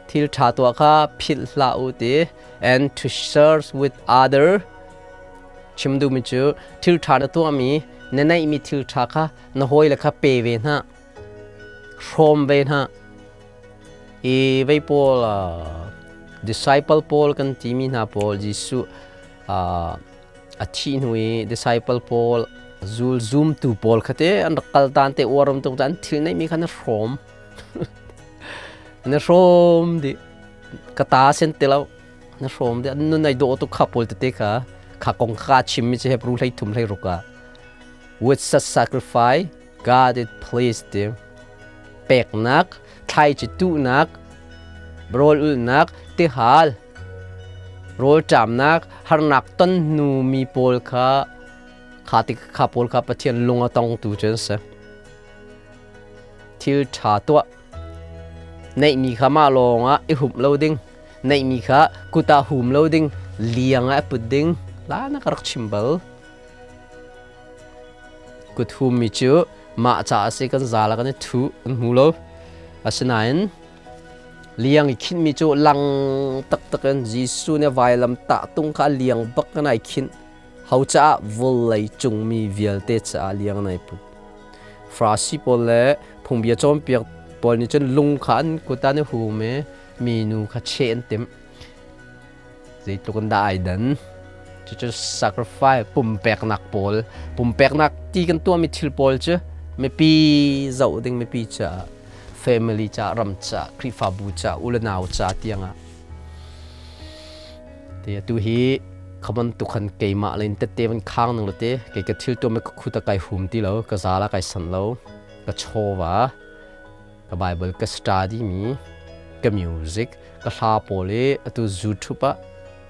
Thil ṭha tuah kha philh hlah u ti. And to share with other. Chim duhmi cu thil ṭha na tuahmi, na neihmi thil ṭha kha na hawile kha pe ve hna, hrawm ve hna. I vei pawl disciple pawl kan timi hna pawl Jesuh a thih hnu i disciple pawl zul zumtu pawl kha te an rak kal tan te uaram tuk an thil neihmi kha na hrawm na hrawm dih ka ta sen ti lo. Na hrawm de an nun ai dawh tuk kha pawl tete kha kha kong kha chimmi cu Hebrew 13 16 ah with such sacrifice God is pleased ti peknak thlaici tuhnak rawl ulhnak tihal rawl ṭamnak harnak ton hnu mi pawl kha kha ti kha pawl kha Pathian lung a tongtu cu an si. Thil ṭha tuah neihmi kha mah lawng ah i humh lo ding. Neihmi kha kut ah hum lo ding, liang ah put ding. La na ka rak chim bal. Kut hummi cu mah caah si kan zal ah kan i thuh an hmu lo. Asinain liang i khinhmi cu lang taktak in Jesuh nih vailam tah tung kha liang bak in ai khinh. Ho caah vawlei cung mi vialte caah liang in ai put. Farasi pawl le phungbia cawnpiak pawl nih cun lung kha an kut ah an i hum i minu kha cheh an timh. Zeitluk in dah ai dan. Cucu sacrifice pumpeknak pawl pumpeknak ti kan tuahmi thil pawl cu mipi zoh ding mipi caah family caah ram caah Khrihfabu caah u le nau ca tiangah ti atu hi Khaman tu khan keimah lein tette van khang nang late kei ka thil tuam ka khuta kai hum ti lo, ka zala kai san lo, ka chawva, ka Bible ka study mi, ka music, ka hla pawl i atu YouTube ah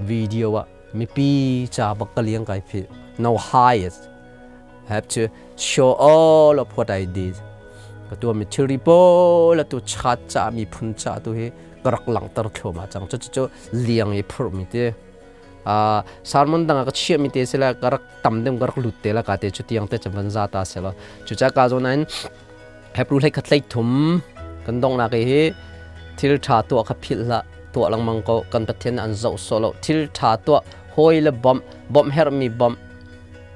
video ah mipi ca bak ka liang kai phi. No hide, have to show all of what I did. Ka tua mi thilri pawl atu chat ca mi phun ca tu hi ka rak langhter thluahmah cang. Cu cu liang i phurh mi te sermon dang ah ka chiah mi te sila, ka rak tam deuh, ka rak lut te la ka te cu tiang te chan za ta sela. Cu ca ka zo nain Hebrew hlei khat hlei thum kan dong nak hi, thil tha tuah kha philh hlah, tuah lengmang ko, kan Pathian an zoh sawh lo. Thil tha tuah, hawi le bawmh, bawmh herhmi bawmh,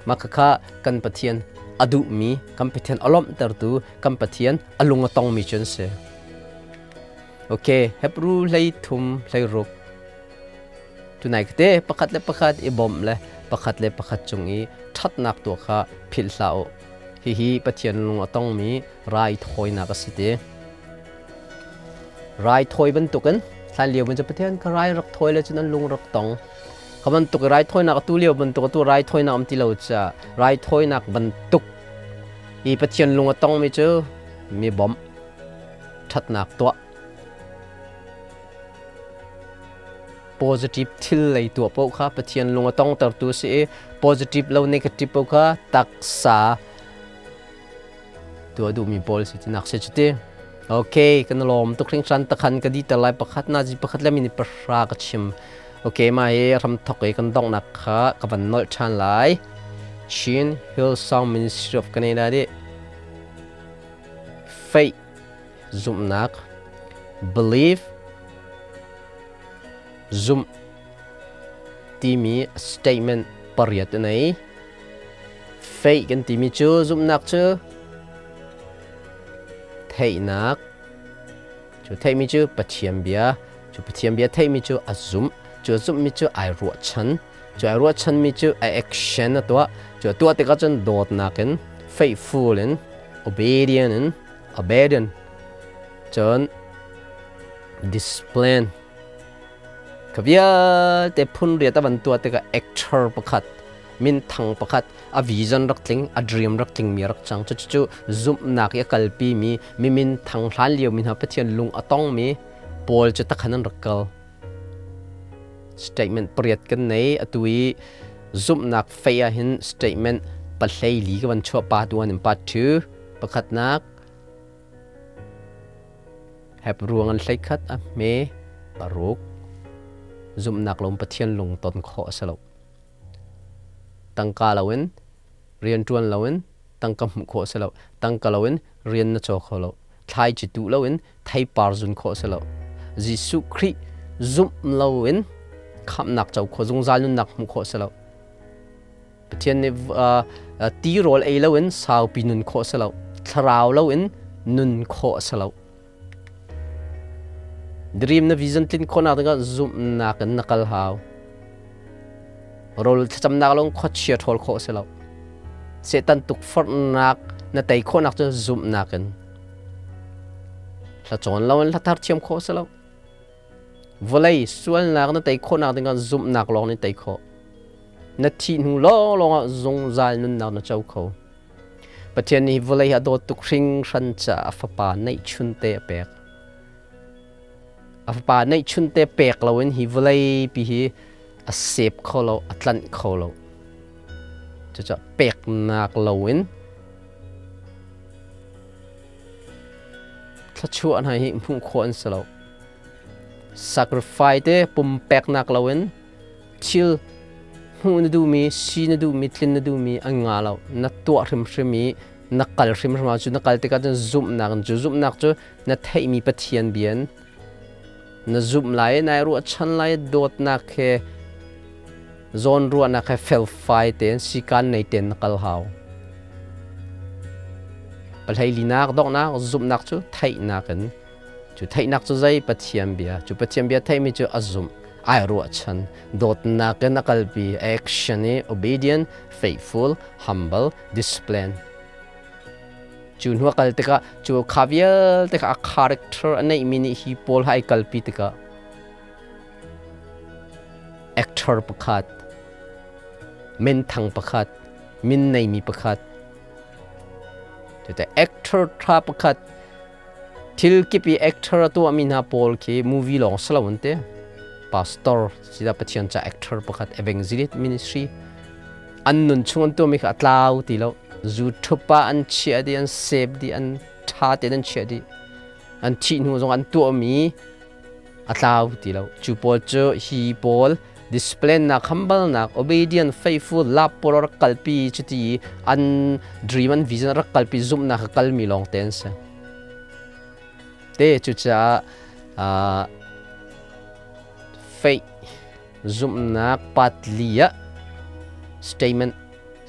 mah khakha kan Pathian a duhmi, kan Pathian a lawmhtertu, kan Pathian a lung a tongmi cu an si. Okay, Hebrew hlei thum hlei ruk. Tunai te pakhat le pakhat i bawmh le pakhat le pakhat cung i ṭhatnak tuah kha philh hlah u. Hihi Pathian lung a tongmi raithawinak a si ti. Raithawi bantukin hlan lio ban cu Pathian kha rai rak thawi le cun an lung rak tong. Kha bantuk i raithawinak atu lio bantuk atu raithawinak um ti lo ca raithawinak bantuk i Pathian lung a tongmi cu mi bawmh, ṭhatnak tuah, positive thil lei tuah paoh kha Pathian lung a tongtertu a si i positive lo negative paoh kha taksa tuah duhmi pawl si tinak si cuti. Okay, kan lawm tuk hringhran. Takhan ka di ter lai pakhat na ji pakhat le minute 10 ka chim. Okay, ma hi ram thok i kan donghnak kha ka van nolh ṭhan lai. Chin Hillsong Ministry of Canada di faith, zumhnak, belief, zumh timi statement pariat a nei. Faith kan timi cu, zumhnak cu theihnak, cu theihmi cu Pathian bia, cu Pathian bia theihmi cu a zumh, cu a zumhmi cu ai ruahchan, cu ai ruahchanmi cu a action a tuah, cu a tuah tikah cun dawtnak in, faithful in, obedient in, obedient, cun discipline. Ka vialte phun riat a van tuah tikah actor pakhat, minthang pakhat, a vision rak tling, a dream rak tling mi rak cang. Cucu zumhnak i a kalpi mi, mi minthang hlan lio mi hna, Pathian lung a tong mi pawl cu takhan an rak kal. Statement pariat kan nei. Atu i zumhnak fei ah hin statement 14 ka van chuah, part 1 and part 2. Pakhatnak, Hep ruang an hleikhat a hme paruk. Zumhnak lo Pathian lungton khawh a si lo. Tangka loin rian ṭuan loin tangka hmuh khawh a si lo. Tangka loin rian na caw kho lo. Thlaici tuh loin theipar zun khawh a si lo. Jesuh Khrih zumh loin khamhnak co khawh, zungzal nunnak hmuh khawh a si lo. Pathian nih tirawl ei loin saupi nun khawh a si lo. Thlarau loin nun khawh a si lo. Dream na vision tlin khawhnak dingah zumhnak in na kal hau. Rawl thlacamnak lawng khuachia ṭhawl khawh a si lo. Satan tukforhnak na tei khawhnak cu zumhnak in. Hla cawn loin hla thar thiam khawh a si lo. Vawlei sualnak na tei khawhnak dingah zumhnak lawng nih tei khawh. Na thih hnu lawnglawng ah zungzal nunnak na co kho. Pathian nih vawlei a dawt tuk hringhran caah a fapa neihchun te a pek. A fapa neihchun te pek loin hi vawlei pi hi a sep kho lo, a tlanh kho lo. Cucaah peknak loin thluachuah hna hi hmuh khawh an si lo. Sacrifice te pumpeknak loin thil hmuh na duhmi, si na duhmi, tlin na duhmi an nga lo. Na tuah hrimhrim i na kal hrimhrim ah cu na kal tikah cun zumhnak cu, zumhnak cu na theihmi Pathian bia in na zumh lai, nai ruahchan lai, dawtnak he, zawnruahnak he, felfai tein, sikan nei tein na kal hau. Pahlei linak donghnak, zumhnak cu theihnak in, cu theihnak cu zei? Pathian bia. Cu Pathian bia theihmi cu a zumh, ai ruahchan, dawtnak in a kalpi, action i obedient, faithful, humble, discipline. Cu hnu a kal tikah, cu kha vialte kha a character a neihmi nih hi pawl ha ai kalpi tikah actor pakhat. Menthang pakhat, min neimi pakhat, tete actor tha pakhat, thil kip i actor a tuahmi hna pawl khi movie lawng si lo an ti. Pastor sida Pathian ca actor pakhat, evangelist ministry an nun chung an tuahmi kha a tlau ti lo. YouTube ah an chiah dih, an save dih, an tha tein an chiah dih. An thih hnu zong an tuahmi a tlau ti lo. Cu pawl cu hi pawl discipline nak, humble nak, obedient, faithful, love pawl rak kalpi, cuti an dream, an vision rak kalpi, zumhnak a kalmi lawng te an si. Te cucaah faith zumhnak patli ah statement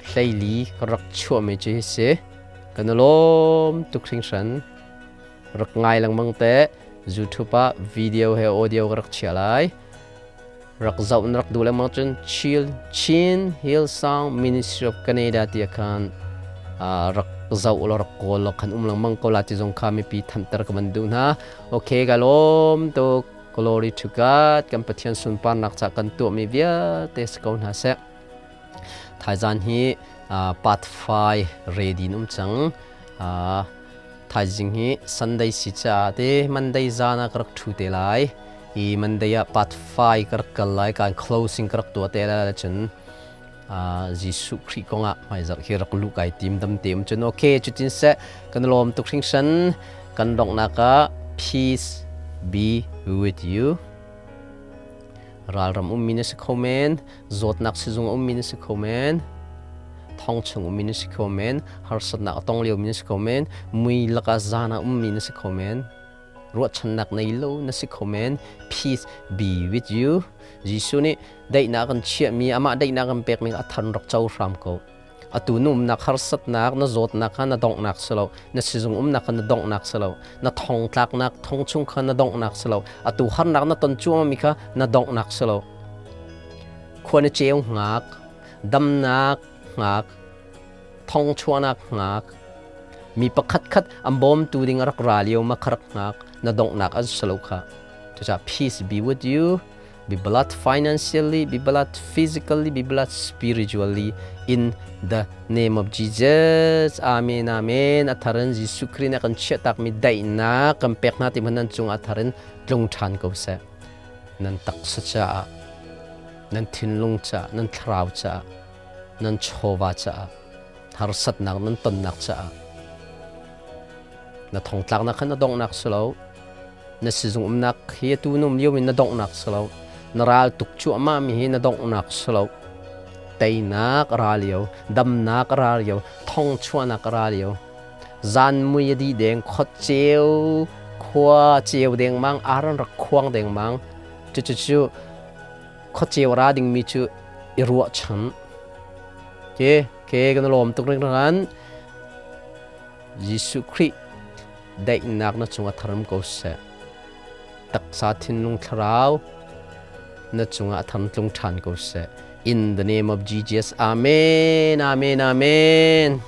14 ka rak chuahmi cu hi si. Kan lawm tuk hringhran. Rak ngai lengmang te. YouTube ah video he audio ka rak chia lai. Rak zoh na rak duh lengmang cun Chill Chin Hillsong Ministry of Canada ti khan rak zoh law rak kawl law khan um lengmang ko la ti zong kha mipi thanter ka van duh hna. Okay, ka lawm tuk. Glory to God. Kan Pathian sunparnak ca kan tuahmi vialte si ko hna seh. Thaizan hi part 5 ready um cang. Thaizing hi Sunday si caah te Monday zan ah ka rak ṭhu te lai. I Monday ah part 5 ka rak kal lai, kan closing ka rak tuah te lai cun Jesuh Khrih kong ah hmaizarh hi rak luh kai tim dam te um cun. Okay, cutin seh, kan lawm tuk hringhran. Kan donghnak ah peace be with you. Ralram ummi na si kho men, zawtnak sizung ummi na si kho men, thong chung ummi na si kho men, harsatnak a tong liomi na si kho men, mui lakah zan ah ummi na si kho men, ruahchannak nei lo na si kho men. Peace be with you. Jesuh nih daihnak kan chiahmi, amah daihnak kan pekmi a than rak co hram ko. Atu na umnak harsatnak, na zawtnak kha na donghnak si lo, na sizung umnak kha na donghnak si lo, na thong tlaknak thong chung kha na donghnak si lo, atu harnak na ton cuahmahmi kha na donghnak si lo. Khua na ceu hngak, damnak hngak, thong chuahnak hngak, mi pakhat khat an bawmtu ding a rak ra lio ma kha rak hngak, na donghnak an si lo kha. Cucaah peace be with you. Be blessed financially, be blessed physically, be blessed spiritually in the name of Jesus. Amen, amen. A tharin Jesuh Khrih nih kan chiahtakmi daihnak kan pek hna ti hmanh nan cung a tharin tlung ṭhan ko seh. Nan taksa caah, nan thinlung caah, nan thlarau caah, nan chawva caah, harsatnak nan tonnak caah, na thongtlaknak kha na donghnak si lo. Na sizung umnak hi atu na um lio in na donghnak si lo. Na ral tuk cuahmah mi hi na donghnak si lo. Teinak a ra lio, damnak a ra lio, thong chuahnak a ra lio. Zan mui a di deng, khot ceu, khua ceu dengmang, aran rak khuang dengmang. Cucu khot ceu ra ding mi cu i ruahchan. Ke ke kan lawm tuk ring ran. Jesuh Khrih daihnak na cungah tharam ko seh. Taksa, thinlung, thlarau na cungah tham tlung ṭhan ko seh. In the name of Jesus. Amen. Amen. Amen.